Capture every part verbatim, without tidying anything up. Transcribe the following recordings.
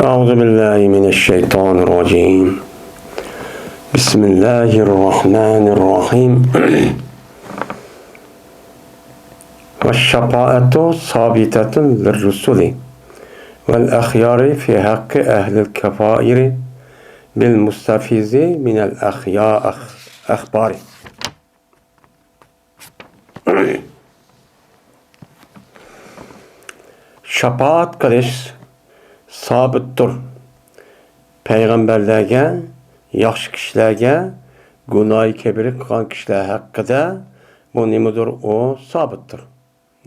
أعوذ بالله من الشيطان الرجيم. بسم الله الرحمن الرحيم. والشفاعة ثابتة للرسل والأخيار في حق أهل الكبائر بالمستفيض من الأخيار أخبار. شاپائەت قىلىش سابىتتۇر. پەيغەمبەرلەرگە، ياخشى كىشىلەرگە، گۇناھى كەبىرە قىلغان كىشىلەر ھەققىدە بۇ نېمىدۇر، ئۇ سابىتتۇر.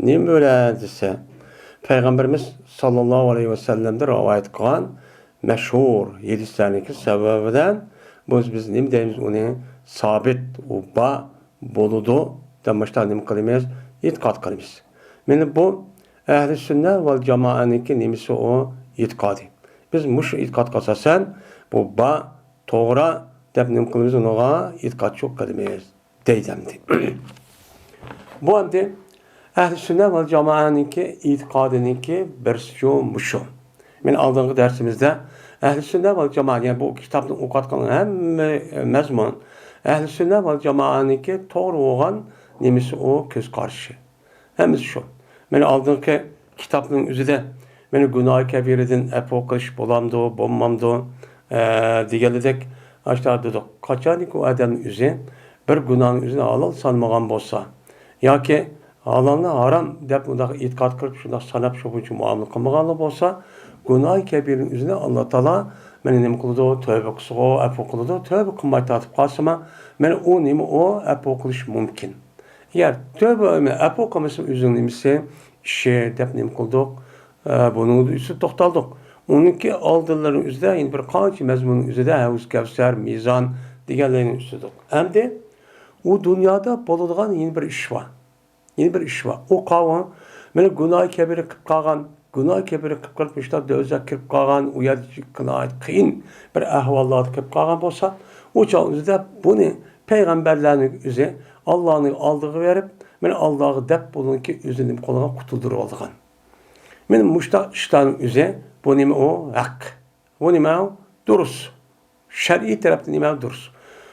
نېمە بىلەن دېسە، پەيغەمبىرىمىز ساللاللاھۇ ئەلەيھى ۋەسەللەمدىن رىۋايەت قىلغان مەشھۇر ھەدىسلەرنىڭكى سەۋەبى بىلەن بىز، بىز نېمە دەيمىز، ئۇنى سابىت، ئۇ بار، بولىدۇ دەپ مۇشۇنداق نېمە قىلىمىز؟ ئېتىقاد قىلىمىز. مانا بۇ ئەھلى سۈننە ۋەل جامائەنىڭكى نېمىسى، ئۇ ئېتىقادى. بىز مۇشۇ ئېتىقادقا ئاساسەن بۇ بار، توغرا دەپ نېمە قىلىمىز، ئۇنىڭغا ئېتىقادچىلىق قىلىمىز دەيدۇ ئەمدى. بۇ ئەمدى ئەھلى سۈننە ۋەل جامائەنىڭكى ئېتىقادىنىڭكى بىرسىچۇ مۇشۇ. مەن ئالدىنقى دەرسىمىزدە ئەھلى سۈننە ۋەل جامائە، يەنى بۇ كىتابنى ئوقۇۋاتقان ھەممە مەزمۇن، ئەھلى سۈننە ۋەل جامائەنىڭكى توغرا بولغان نېمىسى، ئۇ كۆز قارىشى. ھەممىسى شۇ. مانا ئالدىنقى كىتابنىڭ ئۆزىدە مانا گۇناھى كەبىرىدىن ئەپۇ قىلىش بولامدۇ، بولمامدۇ، ئە، دېگەنلىدەك ئاشۇنداق دېدۇق. قاچانكى ئۇ ئادەمنىڭ ئۆزى بىر گۇناھنىڭ ئۆزىنى ھالال سانىمىغان بولسا ياكى ھالالنى ھارام دەپ ئۇنداق ئېتىقاد قىلىپ، شۇنداق ساناپ، شۇ بويىچە مۇئامىلە قىلمىغانلا بولسا، گۇناھى كەبىرىنىڭ ئۆزىنى ئاللا تائالا مانا نېمە قىلىدۇ، تەۋبە قىلسىغۇ، ئەپۇ قىلىدۇ. تەۋبە قىلماي تارتىپ قالسىمۇ، مانا ئۇ نېمە، ئۇ ئەپۇ قىلىش مۇمكىن. ئەگەر تۆۋە ئەپۇ قىلمىسا، ئۆزىنىڭ نېمىسى، ئىشى دەپ نېمە قىلدۇق؟ ئە، بۇنىڭ ئۈستىدە توختالدۇق. ئۇنىڭكى ئالدىنلىرىنىڭ ئۆزىدە، يەنە بىر قانچە مەزمۇننىڭ ئۆزىدە ھەۋز، كەۋسەر، مىزان دېگەنلەرنى ئۈستىدۇق. ئەمدى ئۇ دۇنيادا بولىدىغان يەنە بىر ئىش بار. يەنە بىر ئىش بار. ئۇ قاۋۇ، مانا گۇناھى كەبىرە قىلىپ قالغان، گۇناھى كەبىرە قىلىپ قېلىپ، مۇشۇنداق دۆزەخ كىرىپ قالغان، ئۇ يەردە ناھايىتى قىيىن بىر ئەھۋاللاردا كىرىپ قالغان بولسا، ئۇ چاغ ئۆزىدە بۇنى پەيغەمبەرلەرنىڭ ئۆزى ئاللانىڭ ئالدىغا بېرىپ، مانا ئاللاغا دەپ بۇنىڭكى ئۆزىنى قولىغا قۇتۇلدۇرۇۋالىدىغان. مانا مۇشۇنداق ئىشلارنىڭ ئۆزى، بۇ نېمە ئۇ؟ ھەق. بۇ نېمە؟ دۇرۇس. شەرئىي تەرەپتىن نېمە؟ دۇرۇس.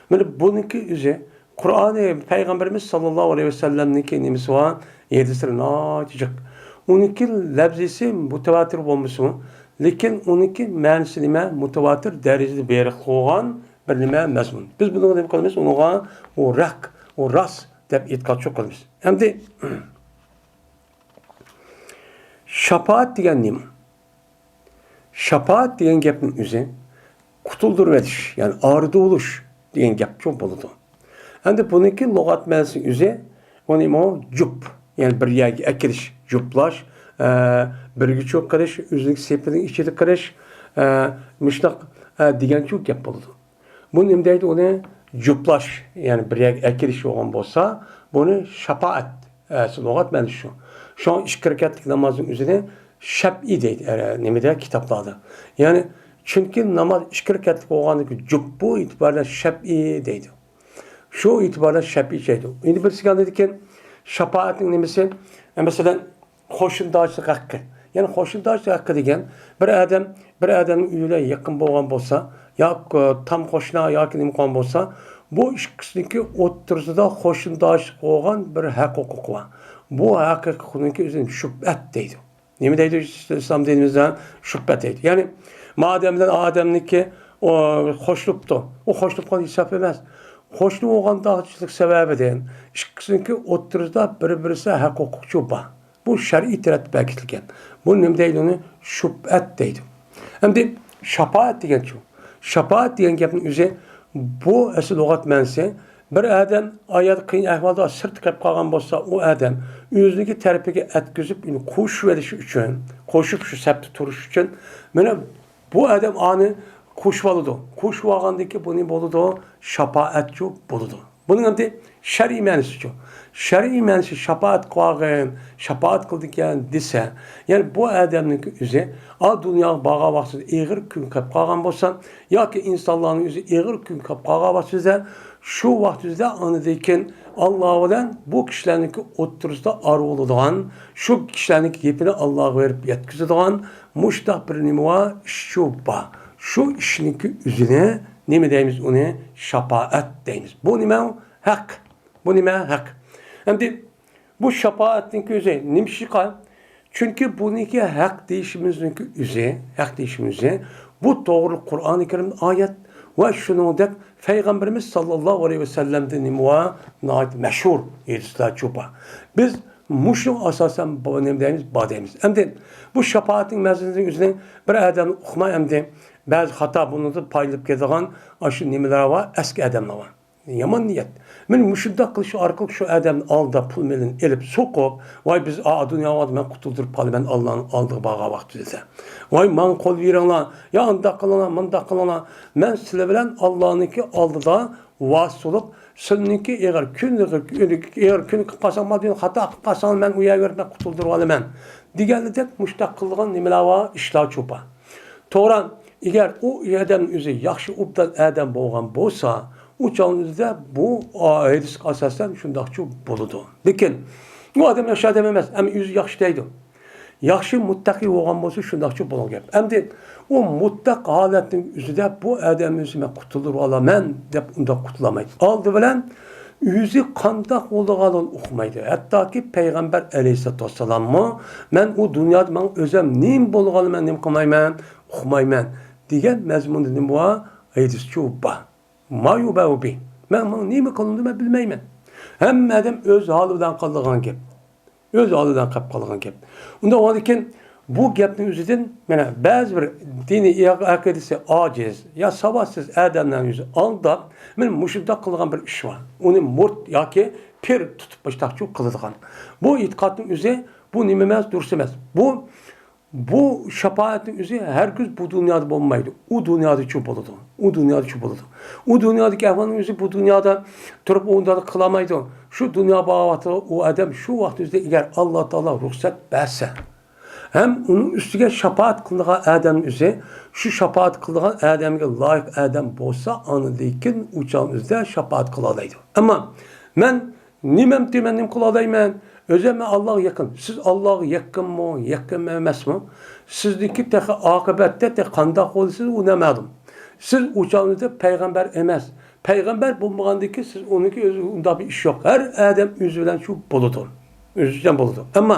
مانا بۇنىڭكى ئۆزى قۇرئانى، پەيغەمبىرىمىز ساللاللاھۇ ئەلەيھى ۋەسەللەمنىڭكى نېمىسى بار؟ ھەدىسلىرى ناھايىتى جىق. ئۇنىڭكى لەپزىسى مۇتەۋاتىر بولمىسىمۇ، لېكىن ئۇنىڭكى مەنىسى نېمە؟ مۇتەۋاتىر دەرىجىدە بېرىقلىق بولغان بىر نېمە؟ مەزمۇن. بىز بۇنىڭغا نېمە قىلىمىز؟ ئۇنىڭغا ئۇ ھەق، ئۇ راست دەپ ئېتىقادچىلىق قىلىمىز. ئەمدى شاپائەت دېگەن نېمە؟ شاپائەت دېگەن گەپنىڭ ئۆزى قۇتۇلدۇرۇۋېتىش، يەنى ئارىدا بولۇش دېگەن گەپچۇ بولىدۇ. ئەمدى بۇنىڭكى لۇغەت مەنىسى ئۆزى، ئۇ نېمە؟ جۈپ، يەنى بىر يەرگە ئەكېلىش، جۈپلاش، ئە، بىرگىچۇ قىلىش، ئۆزىنىڭ سېپىنىڭ ئىچىدە قىلىش، ئە، مۇشۇنداق، ئە، دېگەنچۇ گەپ بولىدۇ. بۇ نېمە دەيدۇ؟ ئۇنى جۈپلاش، يەنى بىر يەرگە ئەكېلىش بولغان بولسا، بۇنى شاپائەت، ئەسلى لۇغەت مەنىسى شۇ. شۇڭا ئىككى رەكەتلىك نامازنىڭ ئۆزىنى شەپئىي دەيدۇ، ئە، نېمىدە، كىتابلاردا. يەنى، چۈنكى ناماز ئىككى رەكەتلىك بولغاندىكىن، جۈپ بۇ ئېتىبار بىلەن شەپئىي دەيدۇ. شۇ ئېتىبار بىلەن شەپئىي دەيدۇ. ئەمدى بىرسى كەلدىكىن، شاپائەتنىڭ نېمىسى؟ ئە، مەسىلەن، قوشنىدارچىلىق ھەققى. يەنى قوشنىدارچىلىق ھەققى دېگەن، بىر ئادەم، بىر ئادەمنىڭ ئۆيى بىلەن يېقىن بولغان بولسا، ياكى تام قوشنا ياكى نېمە قىلغان بولسا، بۇ ئىككىسىنىڭكى ئوتتۇرىسىدا قوشنىدارچىلىق بولغان بىر ھەق ھوقۇق بار. بۇ ھەق ھوقۇقنىڭكى ئۆزىنى شۇپئەت دەيدۇ. نېمە دەيدۇ ئىسلام دىنىمىزدا؟ شۇپئەت دەيدۇ. يەنى، ما ئادەم بىلەن ئادەمنىڭكى، ئۇ، قوشۇلۇپتۇ. ئۇ قوشۇلۇپ قالغان ھېساب ئەمەس. قوشنا بولغانداقچىلىق سەۋەبىدىن ئىككىسىنىڭكى ئوتتۇرىسىدا بىر-بىرسى ھەق ھوقۇقچۇ بار. بۇ شەرئىي تەرەپتە بەكىتىلگەن. بۇ نېمە دەيدۇ ئۇنى؟ شۇپئەت دەيدۇ. ئەمدى شاپائەت دېگەنچۇ؟ شاپائەت دېگەن گەپنىڭ ئۆزى، بۇ ئەسلى لۇغەت مەنىسى، بىر ئادەم ئايەت قىيىن ئەھۋالدا سىرتتا قېلىپ قالغان بولسا، ئۇ ئادەم ئۆزىنىڭكى تەرىپىگە ئەتكۈزۈپ، ئۇنى قوشۇۋېلىش ئۈچۈن، قوشۇپ شۇ سەپتە تۇرۇش ئۈچۈن، مانا بۇ ئادەم ئانى قوشۇۋالىدۇ. قوشۇۋالغاندىن كېيىن بۇ نېمە بولىدۇ؟ شاپائەتچۇ بولىدۇ. بۇنىڭ ئەمدى شەرئىي مەنىسىچۇ؟ شەرئىي مەنىسى شاپائەت قىلغىن، شاپائەت قىلىدىكەن دېسە، يەنى بۇ ئادەمنىڭكى ئۆزى ئا دۇنياغا بارغان ۋاقتىدا ئېغىر كۈن كەپ قالغان بولسا، ياكى ئىنسانلارنىڭ ئۆزى ئېغىر كۈن كەپ قالغان ۋاقتىدا، شۇ ۋاقىت ئۆزىدە ئاندىن كېيىن ئاللا بىلەن بۇ كىشىلەرنىڭكى ئوتتۇرىسىدا ئارا بولىدىغان، شۇ كىشىلەرنىڭكى گېپىنى ئاللاغا بېرىپ يەتكۈزىدىغان مۇشۇنداق بىر نېمە بار، ئىش شۇ بار. شۇ ئىشنىڭكى ئۆزىنى نېمە دەيمىز؟ ئۇنى شاپائەت دەيمىز. بۇ نېمە؟ ھەق. بۇ نېمە؟ ھەق. ئەمدى بۇ شاپائەتنىڭكى ئۆزى نېمىشقا؟ چۈنكى بۇنىڭكى ھەق دېيىشىمىزنىڭكى ئۆزى، ھەق دېيىشىمىز ئۆزى، بۇ توغرىلىق قۇرئانى كەرىمدە ئايەت ۋە شۇنىڭدەك پەيغەمبىرىمىز ساللاللاھۇ ئەلەيھى ۋەسەللەمدىن نېمە بار؟ ناھايىتى مەشھۇر ھەدىسلەر شۇ بار. بىز مۇشۇ ئاساسەن بۇ نېمە دەيمىز؟ بار دەيمىز. ئەمدى بۇ شاپائەتنىڭ مەزمۇنىنىڭ ئۆزىنى بىر ئادەم ئۇقماي، ئەمدى بەزى خاتا بۇنىڭدىن پايدىلىنىپ كېتىدىغان ئاشۇ نېمىلەر بار، ئەسكى ئادەملەر بار. يامان نىيەت. مېنى مۇشۇنداق قىلىش ئارقىلىق شۇ ئادەمنى ئالداپ، پۇل مېلىنى ئېلىپ، سوقۇپ، ۋاي، بىز ئا دۇنياغا مەن قۇتۇلدۇرۇپ قالىمەن ئاللانىڭ ئالدىغا بارغان ۋاقتىدا. ۋاي، ماڭا قول بېرىڭلار، يا ئانداق قىلىڭلار، مۇنداق قىلىڭلار. مەن سىلەر بىلەن ئاللانىڭكى ئالدىدا ۋاسىتە بولۇپ، سىلىنىڭكى ئېغىر كۈن، ئېغىر كۈن قىلىپ قالساڭ، ماددىي خاتا قىلىپ قالساڭ، مەن ئۇ يەرگە بېرىپ مەن قۇتۇلدۇرۇپ ئالىمەن دېگەندەك مۇشۇنداق قىلىدىغان نېمىلەر بار، ئىشلار شۇ بار. توغرا، ئەگەر ئۇ ئادەم ئۆزى ياخشى، ئوبدان ئادەم بولغان بولسا، ئۇ چاغنىڭ ئۆزىدە بۇ ھەدىسكە ئاساسەن شۇنداقچۇ بولىدۇ. لېكىن ئۇ ئادەم ياخشى ئادەم ئەمەس، ئەمما ئۆزى ياخشى دەيدۇ. ياخشى مۇتتەقى بولغان بولسا شۇنداقچۇ بولغان گەپ. ئەمدى ئۇ مۇتتەق ھالەتنىڭ ئۆزىدە بۇ ئادەم ئۆزى مەن قۇتۇلدۇرۇپ ئالىمەن دەپ ئۇنداق قۇتۇلالمايدۇ. ئالدى بىلەن ئۆزى قانداق بولىدىغانلىقىنى ئۇقمايدۇ. ھەتتاكى پەيغەمبەر ئەلەيھىسسالاتۇ ۋەسسالاممۇ، مەن ئۇ دۇنيادا مەن ئۆزۈم نېمە بولىدىغانلىقىنى مەن نېمە قىلمايمەن، ئۇقمايمەن دېگەن مەزمۇندا نېمە بار؟ ھەدىسچۇ بار. ما يۇبەئۇ بى. مەن، ماڭا نېمە قىلىندى، مەن بىلمەيمەن. ھەممە ئادەم ئۆز ھالى بىلەن قىلىدىغان گەپ. ئۆز ھالى بىلەن قىلىپ قالغان گەپ. ئۇنداق بولغاندىكىن بۇ گەپنىڭ ئۆزىدىن، مانا، بەزى بىر دىنىي ئەقىدىسى ئاجىز يا ساۋاتسىز ئادەملەرنى ئۆزى ئالداپ، مانا مۇشۇنداق قىلغان بىر ئىش بار. ئۇنى مۇرىت ياكى پىر تۇتۇپ مۇشۇنداقچۇ قىلىدىغان. بۇ ئېتىقادنىڭ ئۆزى، بۇ نېمە ئەمەس، دۇرۇس ئەمەس. بۇ بۇ شاپائەتنىڭ ئۆزى ھەرگىز بۇ دۇنيادا بولمايدۇ. ئۇ دۇنيادىچۇ بولىدۇ. ئۇ دۇنيادىچۇ بولىدۇ. ئۇ دۇنيادىكى ئەھۋالنىڭ ئۆزى بۇ دۇنيادا تۇرۇپ ئۇنداق قىلالمايدۇ. شۇ دۇنيا بار ۋاقتىدا ئۇ ئادەم شۇ ۋاقىت ئۆزىدە ئەگەر ئاللا تائالا رۇخسەت بەرسە، ھەم ئۇنىڭ ئۈستىگە شاپائەت قىلىدىغان ئادەمنىڭ ئۆزى شۇ شاپائەت قىلىدىغان ئادەمگە لايىق ئادەم بولسا، ئاندىن كېيىن ئۇ چاغنىڭ ئۆزىدە شاپائەت قىلالايدۇ. ئەمما مەن نېمەمتى، مەن نېمە قىلالايمەن؟ ئۆزۈم مەن ئاللاغا يېقىن. سىز ئاللاغا يېقىنمۇ، يېقىن ئەمەسمۇ؟ سىزنىڭكى تېخى ئاقىۋەتتە تېخى قانداق بولىسىز، ئۇ نامەلۇم. سىز ئۇ چاغنىڭدا پەيغەمبەر ئەمەس. پەيغەمبەر بولمىغاندىكىن سىز ئۇنىڭكى ئۆزى ئۇنداق بىر ئىش يوق. ھەر ئادەم ئۆزى بىلەن شۇ بولىدۇ. ئۆزىچان بولىدۇ. ئەمما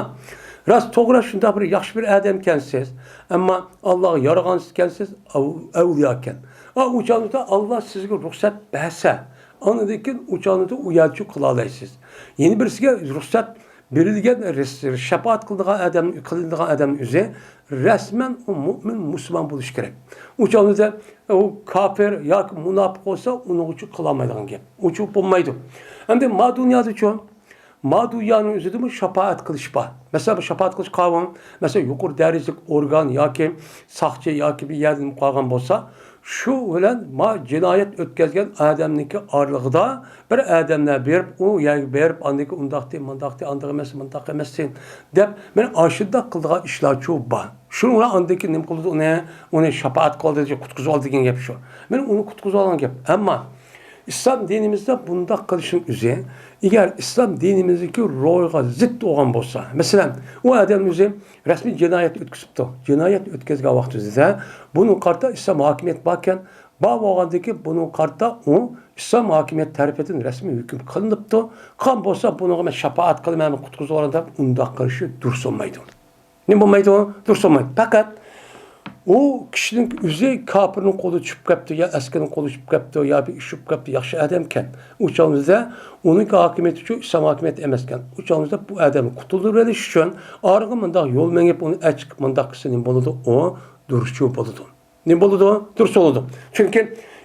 راست توغرا شۇنداق بىر ياخشى بىر ئادەمكەنسىز. ئەمما ئاللاغا يارىغانسىزكەنسىز، ئەۋ-، ئەۋلىياكەن. ئا، ئۇ چاغدا ئاللا سىزگە رۇخسەت بەرسە، ئاندىن كېيىن ئۇ چاغدا ئۇ يەرچۇ قىلالايسىز. يەنە بىرسىگە رۇخسەت بېرىلگەن، رەس-، شاپائەت قىلىدىغان ئادەم، قىلىنىدىغان ئادەمنىڭ ئۆزى رەسمەن ئۇ مۆمىن، مۇسۇلمان بولۇشى كېرەك. ئۇ چاغدا ئۇ كاپىر ياكى مۇناپىق بولسا، ئۇنىڭغىچۇ قىلالمايدىغان گەپ. ئۇچۇ بولمايدۇ. ئەمدى ما دۇنيادىچۇ ما دۇنيانىڭ ئۆزىدىمۇ شاپائەت قىلىش بار. مەسىلەن، بۇ شاپائەت قىلىش قاۋۇم، مەسىلەن، يۇقىرى دەرىجىلىك ئورگان ياكى ساقچى ياكى بىر يەردىن قالغان بولسا، شۇ بىلەن ما جىنايەت ئۆتكەزگەن ئادەمنىڭكى ئارىلىقىدا بىر ئادەملەر بېرىپ، ئۇ يەرگە بېرىپ، ئاندىكى ئۇنداقتى، مۇنداقتى، ئانداق ئەمەس، مۇنداق ئەمەستى دەپ، مانا ئاشۇنداق قىلىدىغان ئىشلارچۇ بار. شۇنىڭ بىلەن ئاندىكى نېمە قىلىدۇ ئۇنى؟ ئۇنى شاپائەت قىلدى، قۇتقۇزۇۋالدى دېگەن گەپ شۇ. مانا ئۇنى قۇتقۇزۇۋالغان گەپ. ئەمما ئىسلام دىنىمىزدا بۇنداق قىلىشنىڭ ئۆزى، ئەگەر ئىسلام دىنىمىزدىكى روھىغا زىت بولغان بولسا، مەسىلەن، ئۇ ئادەم ئۆزى رەسمىي جىنايەت ئۆتكۈزۈپتۇ. جىنايەت ئۆتكۈزگەن ۋاقتىمىزدا بۇنىڭغا قارىتا ئىسلام ھاكىمىيەت باركەن، بار بولغاندىكىن بۇنىڭغا قارىتا ئۇ ئىسلام ھاكىمىيەت تەرىپىدىن رەسمىي ھۆكۈم قىلىنىپتۇ. قىلغان بولسا بۇنىڭغا مەن شاپائەت قىلىمەن، قۇتقۇزۇۋالىمەن دەپ ئۇنداق قىلىشى دۇرۇس بولمايدۇ. نېمە بولمايدۇ؟ دۇرۇس بولمايدۇ. پەقەت ئۇ كىشىنىڭ ئۆزى كاپىرنىڭ قولىغا چۈشۈپ كەپتۇ، يا ئەسكىرىنىڭ قولىغا چۈشۈپ كەپتۇ، يا بىر ئىش چۈشۈپ كەپتۇ، ياخشى ئادەمكەن. ئۇ چاغدا ئۇنىڭكى ھاكىمىيىتى ئۈچۈن ئىسلام ھاكىمىيىتى ئەمەسكەن. ئۇ چاغدا بۇ ئادەمنى قۇتۇلدۇرۇۋېلىش ئۈچۈن ئارىغا مۇنداق يول مېڭىپ، ئۇنى ئەچىقىپ مۇنداق قىلسا نېمە بولىدۇ؟ ئۇ دۇرۇسچۇ بولىدۇ. نېمە بولىدۇ؟ دۇرۇس بولىدۇ. چۈنكى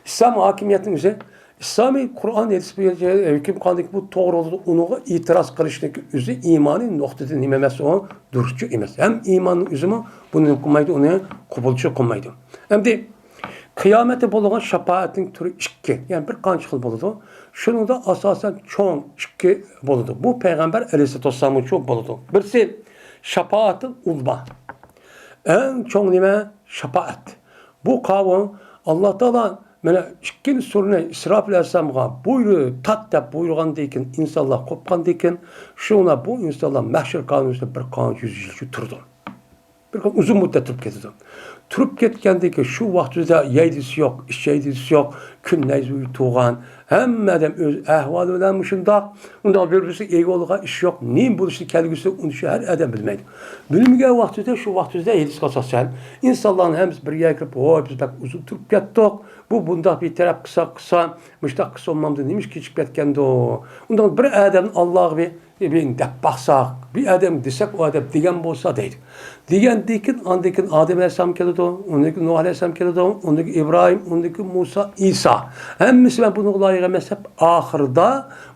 ئىسلام ھاكىمىيەتنىڭ ئۆزى، ئىسلامىي قۇرئان ھەدىس بويىچە ھۆكۈم قىلغاندىكى بۇ توغرا بولىدۇ، ئۇنىڭغا ئېتىراز قىلىشنىڭكى ئۆزى ئىمانىي نۇقتىدىن نېمە ئەمەس، ئۇ دۇرۇسچۇ ئەمەس. ھەم ئىماننىڭ ئۆزىمۇ بۇنى نېمە قىلمايدۇ، ئۇنى قوبۇلچۇ قىلمايدۇ. ئەمدى قىيامەتتە بولىدىغان شاپائەتنىڭ تۈرى ئىككى، يەنى بىر قانچە خىل بولىدۇ. شۇنىڭدا ئاساسەن چوڭ ئىككى بولىدۇ. بۇ پەيغەمبەر ئەلەيھىسسالاتۇ ۋەسسالامغىچۇ بولىدۇ. بىرسى شاپائەتۇل ئۇزما. ئەڭ چوڭ نېمە؟ شاپائەت. بۇ قاۋۇم ئاللا تائالا مانا ئىككىنچى سۈرىنى ئىسراپىل ئەلەيھىسسالامغا بۇيرۇ، تارت دەپ بۇيرۇغاندىن كېيىن، ئىنسانلار قوپقاندىن كېيىن، شۇڭا بۇ ئىنسانلار مەھشەر كانۇنىسىدا بىر قانچە يۈز يىلچە تۇرىدۇ. بىر ئۇزۇن مۇددەت تۇرۇپ كېتىدۇ. تۇرۇپ كەتكەندىن كېيىن شۇ ۋاقتىدا يەيدىسى يوق، ئىچەيدىسى يوق، كۈن نەيزىسى تۇغان، ھەممە ئادەم ئۆز ئەھۋالى بىلەن مۇشۇنداق. ئۇنداق بىر-بىرسىگە ئىگە بولىدىغان ئىش يوق. نېمە بولۇشىنى، كەلگۈسىدە ئۇنى شۇ ھەر ئادەم بىلمەيدۇ. بىلمىگەن ۋاقتىدا شۇ ۋاقتىدا ھېدىسقا ئاساسەن ئىنسانلارنىڭ ھەممىسى بىر يەرگە كىرىپ، ۋاي، بىز بەك ئۇزۇن تۇرۇپ كەتتۇق. بۇ بۇنداق بىر تەرەپ قىلسا، قىلسا، مۇشۇنداق قىلسا بولمامدۇ، نېمە ئىش كېچىكىپ كەتكەندۇ؟ ئۇنداق بىر ئادەمنى ئاللاغا بىر بىر دەپ باقساق، بىر ئادەم دېسەك، ئۇ ئادەم دېگەن بولسا دەيدۇ. دېگەندىن كېيىن، ئاندىن كېيىن ئادەم ئەلەيھىسسالام كېلىدۇ، ئۇندىن كېيىن نۇھ ئەلەيھىسسالام كېلىدۇ، ئۇندىن كېيىن ئىبراھىم، ئۇندىن كېيىن مۇسا، ئىسا. ھەممىسى مەن بۇنىڭغا لايىق ئەمەس دەپ، ئاخىرىدا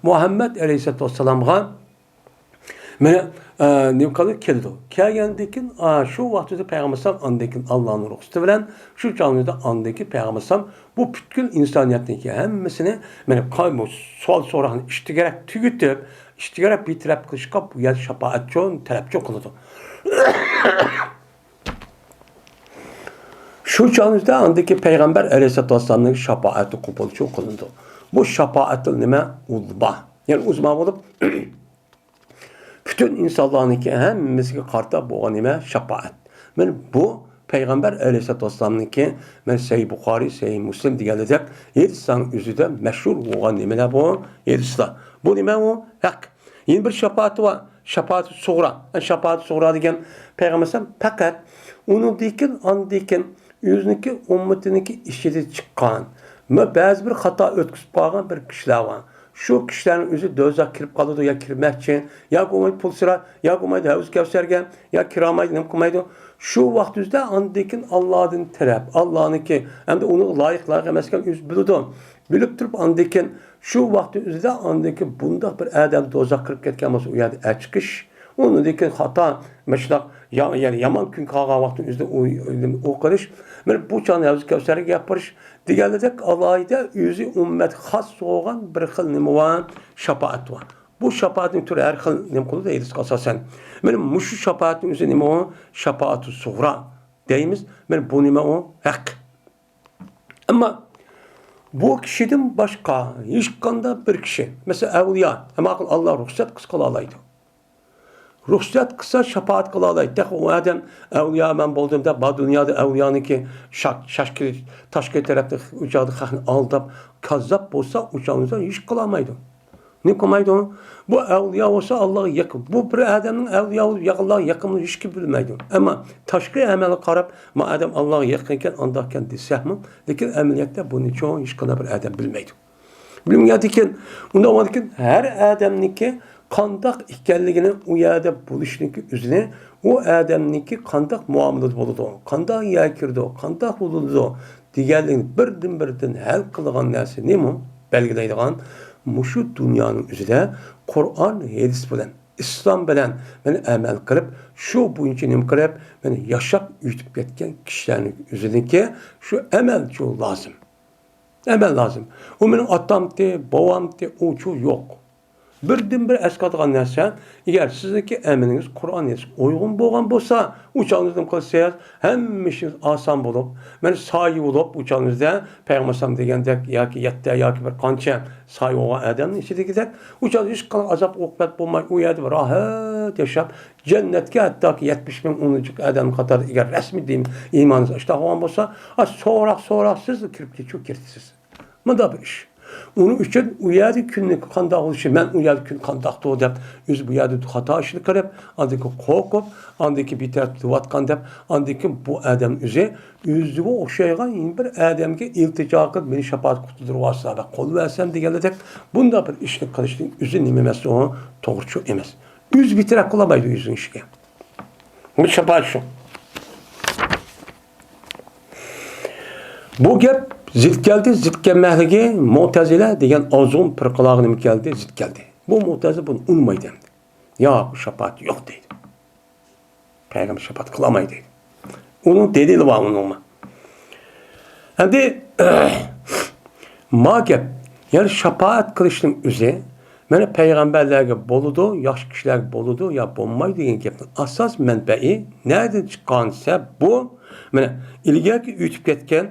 مۇھەممەد ئەلەيھىسسالاتۇ ۋەسسالامغا مانا، ئە، نېمە قىلىدۇ؟ كېلىدۇ. كەلگەندىن كېيىن، ئا، شۇ ۋاقتىدا پەيغەمبەر ئەلەيھىسسالام ئاندىن كېيىن ئاللانىڭ رۇخسىتى بىلەن شۇ چاغدا ئاندىن كېيىن پەيغەمبەر ئەلەيھىسسالام بۇ پۈتكۈل ئىنسانىيەتنىڭكى ھەممىسىنى، مانا، قا-، بۇ سوئال سوراقنى ئىشتىگەرەك تۈگىتىپ، ئىشتىگەرەك بىتەرەپ قىلىشقا بۇ يەردە شاپائەتچۇ، تەلەپچۇ قىلىدۇ. شۇ چاغدا ئاندىكى پەيغەمبەر ئەلەيھىسسالاتۇ ۋەسسالامنىڭ شاپائەتى قوبۇلچۇ قىلىنىدۇ. بۇ شاپائەتتىن نېمە؟ ئۇلىما. يەنى ئۇلىما بولۇپ، پۈتۈن ئىنسانلارنىڭكى ھەممىسىگە قارىتا بولغان نېمە؟ شاپائەت. مانا بۇ پەيغەمبەر ئەلەيھىسسالاتۇ ۋەسسالامنىڭكى، مانا سەھىھ بۇخارىي، سەھىھ مۇسلىم دېگەنلىرىدەك ھەدىسلەرنىڭ ئۆزىدە مەشھۇر بولغان نېمىلەر بۇ؟ ھەدىسلەر. بۇ نېمە ئۇ؟ ھەق. يەنە بىر شاپائىتى بار. شاپائەتى سۇغرا. شاپائەتى سۇغرا دېگەن پەيغەمبەر ئەلەيھىسسالام پەقەت ئۇنىڭدىن كېيىن، ئاندىن كېيىن ئۆزىنىڭكى ئۈممىتىنىڭكى ئىچىدە چىققان، بەزى بىر خاتا ئۆتكۈزۈپ قالغان بىر كىشىلەر بار. شۇ كىشىلەرنىڭ ئۆزى دوزاخقا كىرىپ قالىدۇ، يا كىرمەكچى، يا بولمايدۇ پۇل سوراپ، يا بولمايدۇ ھەۋزى كەۋسەرگە، يا كىرالمايدۇ، نېمە قىلمايدۇ. شۇ ۋاقىت ئۆزىدە ئاندىن كېيىن ئاللادىن تەرەپ، ئاللانىڭكى ھەمدە ئۇنىڭغا لايىق، لايىق ئەمەسكەن ئۆزى بىلىدۇ. بىلىپ تۇرۇپ ئاندىن كېيىن شۇ ۋاقىت ئۆزىدە ئاندىن كېيىن بۇنداق بىر ئادەم دوزاخقا كىرىپ كەتكەن بولسا، ئۇ يەردە ئەچىقىش، ئۇنىڭدىن كېيىن خاتا، مۇشۇنداق يا-، يەنى يامان كۈن قالغان ۋاقىتنىڭ ئۆزىدە ئۇ، ئۇ قىلىش، مانا بۇ چاغدا ھەۋزى كەۋسەرگە گەپ بېرىش دېگەنلىرىدەك ئالاھىدە ئۆزى ئۈممەتكە خاس بولغان بىر خىل نېمە بار؟ شاپائەت بار. بۇ شاپائەتنىڭ تۈرى ھەر خىل نېمە قىلىدۇ، ھەدىسكە ئاساسەن. مانا مۇشۇ شاپائەتنىڭ ئۆزى نېمە ئۇ؟ شاپائەتۇ سۇغرا دەيمىز. مانا بۇ نېمە ئۇ؟ ھەق. ئەمما بۇ كىشىدىن باشقا ھېچقانداق بىر كىشى، مەسىلەن، ئەۋلىيا، ئەمما ئاللا رۇخسەت قىلسا قىلالايدۇ. رۇخسەت قىلسا شاپائەت قىلالايدۇ. تېخى ئۇ ئادەم ئەۋلىيا مەن بولدۇم دەپ، بار دۇنيادا ئەۋلىيانىڭكى شاك-، شاشكىرى، تاشكىرى تەرەپتە ئۇ چاغدا خەقنى ئالداپ، كاززاپ بولسا، ئۇ چاغدا ھېچ قىلالمايدۇ. نېمە قىلمايدۇ؟ بۇ ئەۋلىيا بولسا ئاللاغا يېقىن. بۇ بىر ئادەمنىڭ ئەۋلىيا بولۇپ ئاللاغا يېقىنلىقىنى ھېچكىم بىلمەيدۇ. ئەمما تاشقى ئەمەلگە قاراپ، ما ئادەم ئاللاغا يېقىنكەن، ئانداقكەن دېسەكمۇ، لېكىن ئەمەلىيەتتە بۇنى چوڭ ھېچقانداق بىر ئادەم بىلمەيدۇ. بىلمىگەندىكىن، ئۇنداق بولغاندىكىن ھەر ئادەمنىڭكى قانداق ئىكەنلىكىنى، ئۇ يەردە بولۇشنىڭكى ئۆزىنى، ئۇ ئادەمنىڭكى قانداق مۇئامىلىدە بولىدۇ، قانداق يەرگە كىرىدۇ، قانداق بولىدۇ دېگەنلىكنى بىردىن-بىردىن ھەل قىلىدىغان نەرسە نېمە؟ بەلگىلەيدىغان مۇشۇ دۇنيانىڭ ئۆزىدە قۇرئان، ھەدىس بىلەن، ئىسلام بىلەن مانا ئەمەل قىلىپ، شۇ بويىچە نېمە قىلىپ، مانا ياشاپ ئۆتۈپ كەتكەن كىشىلەرنىڭ ئۆزىنىڭكى شۇ ئەمەلچۇ لازىم. ئەمەل لازىم. ئۇ مېنىڭ ئاتامتى، بوۋامتى، ئۇچۇ يوق. بىردىنبىر ئەسقاتىدىغان نەرسە، ئەگەر سىزنىڭكى ئەمىلىڭىز قۇرئان ھەدىسكە ئۇيغۇن بولغان بولسا، ئۇ چاغدا نېمە قىلىسىز؟ ھەممە ئىشىڭىز ئاسان بولۇپ، مانا سايە بولۇپ، ئۇ چاغدا پەيغەمبەر ئەلەيھىسسالام دېگەندەك ياكى يەتتە ياكى بىر قانچە سايە بولغان ئادەمنىڭ ئىچىدىكىدەك، ئۇ چاغدا ھېچقانداق ئازاب ئوقۇبەت بولماي، ئۇ يەردە بىر راھەت ياشاپ، جەننەتكە ھەتتاكى يەتمىش مىڭ ئۇنىڭ ئادەم قاتارىدا ئەگەر رەسمىي دىن ئىمانىڭىز ئاشتاق بولغان بولسا، ئا، سوراق سوراقسىز كىرىپ كېتىشىپ كىرىسىز. مۇنداق بىر ئىش. ئۇنىڭ ئۈچۈن ئۇ يەردە كۈننىڭ قانداق بولۇشى، مەن ئۇ يەردە كۈن قانداقتۇ دەپ، ئۆزى بۇ يەردە خاتا ئىشنى قىلىپ، ئاندىن كېيىن قورقۇپ، ئاندىن كېيىن بىتەرەپ تۇرۇۋاتقان دەپ، ئاندىن كېيىن بۇ ئادەم ئۆزى ئۆزىگە ئوخشايدىغان يەنە بىر ئادەمگە ئىلتىجا قىلىپ، مېنى شاپائەت قۇتۇلدۇرۇۋالسا ۋە قول بەرسەم دېگەنلىدەك، بۇنداق بىر ئىشنى قىلىشنىڭ ئۆزى نېمە ئەمەس، ئۇ توغرىچۇ ئەمەس. ئۆزى بىتەرەپ قىلالمايدۇ ئۆزىنىڭ ئىشىگە. بۇ شاپائەت شۇ. بۇ گەپ زىت كەلدى، زىت كەلمەكلىكى مۇتەزىلە دېگەن ئازغۇن پىرقىلارغا نېمە كەلدى؟ زىت كەلدى. بۇ مۇتەزىلە بۇنى ئۇنىمايدۇ ئەمدى. ياق، بۇ شاپائەت يوق دەيدۇ. پەيغەمبەر شاپائەت قىلالمايدۇ دەيدۇ. ئۇنىڭ دەلىلى بار ئۇنىڭمۇ. ئەمدى ما گەپ، يەنى شاپائەت قىلىشنىڭ ئۆزى، مانا پەيغەمبەرلەرگە بولىدۇ، ياخشى كىشىلەرگە بولىدۇ يا بولمايدۇ دېگەن گەپنىڭ ئاساس مەنبەئى نەدىن چىققان دېسە، بۇ مانا ئىلگىرىكى ئۆتۈپ كەتكەن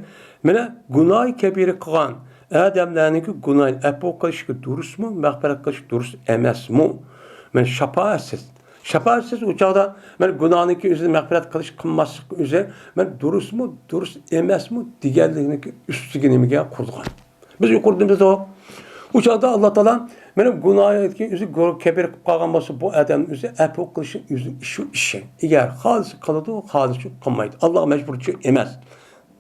مانا گۇناھى كەبىرە قىلغان ئادەملەرنىڭكى گۇناھىنى ئەپۇ قىلىشقا دۇرۇسمۇ، مەغپىرەت قىلىش دۇرۇس ئەمەسمۇ؟ مانا شاپائەتسىز. شاپائەتسىز ئۇ چاغدا مانا گۇناھنىڭكى ئۆزىنى مەغپىرەت قىلىش، قىلماسلىق ئۆزى مانا دۇرۇسمۇ، دۇرۇس ئەمەسمۇ دېگەنلىكنىڭكى ئۈستىگە نېمىگە قۇرۇلغان؟ بىز يۇقىرىدا دېدۇق. ئۇ چاغدا ئاللا تائالا مانا گۇناھنىڭكى ئۆزى كەبىرە قىلىپ قالغان بولسا، بۇ ئادەمنىڭ ئۆزى ئەپۇ قىلىشى ئۆزىنىڭ ئىشى، ئىشى. ئەگەر خالىسا قىلىدۇ، خالىسا قىلمايدۇ. ئاللاغا مەجبۇرچى ئەمەس.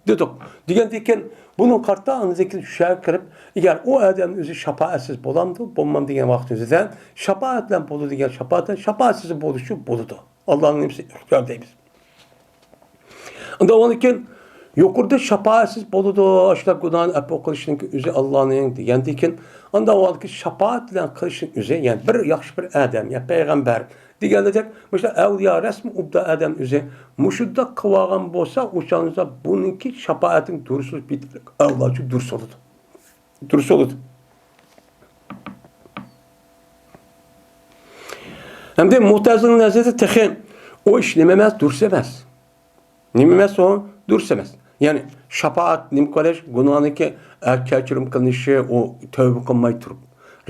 دېدۇق. دېگەندىن كېيىن بۇنى قارىتا ئاندىن كېيىن شۇ يەرگە كىرىپ، ئەگەر ئۇ ئادەم ئۆزى شاپائەتسىز بولامدۇ، بولمامدۇ دېگەن ۋاقىت ئۆزىدە شاپائەت بىلەن بولىدۇ دېگەن شاپائەت، شاپائەتسىز بولۇشى بولىدۇ. ئاللانىڭ نېمىسى ئىختىيار دەيمىز. ئاندىن ئۇنىڭدىن كېيىن يۇقىرىدا شاپائەتسىز بولىدۇ، ئاشۇنداق گۇناھنى ئەپۇ قىلىشنىڭ ئۆزى ئاللانىڭ دېگەندىن كېيىن، ئاندىن ئۇنىڭدىن كېيىن شاپائەت بىلەن قىلىشنىڭ ئۆزى، يەنى بىر ياخشى بىر ئادەم يا پەيغەمبەر، دېگەندەك، مۇشۇ ئەۋلىيا رەسمىي ئوبدان ئادەم ئۆزى مۇشۇنداق قىلىۋالغان بولسا، ئۇ چاغدا بۇنىڭكى شاپائەتنىڭ دۇرۇسى بىر ئەۋلاچۇ دۇرۇس بولىدۇ. دۇرۇس بولىدۇ. ئەمدى مۇتەزىلىنىڭ نەزىرىدە تېخى ئۇ ئىش نېمە ئەمەس، دۇرۇس ئەمەس. نېمە ئەمەس ئۇ؟ دۇرۇس ئەمەس. يەنى شاپائەت نېمە قىلىش، گۇناھنىڭكى، ئە، كەچۈرۈم قىلىنىشى، ئۇ تەۋبە قىلماي تۇرۇپ.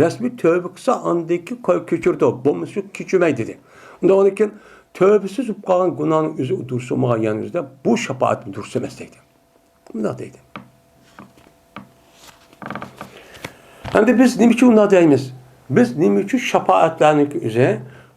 رەسمىي تەۋبە قىلسا، ئاندىن كېيىن كۆ-، كەچۈرىدۇ. بولمىسا كەچۈرمەيدۇ دېدى. ئۇنداق ئۇنىڭدىن كېيىن تەۋبىسىز بولۇپ قالغان گۇناھنىڭ ئۆزى دۇرۇس بولمىغان يەنى ئۆزىدە بۇ شاپائەت دۇرۇس ئەمەس دەيدۇ. مۇنداق دەيدۇ. ئەمدى بىز نېمە ئۈچۈن ئۇنداق دەيمىز؟ بىز نېمە ئۈچۈن شاپائەتلەرنىڭكى ئۆزى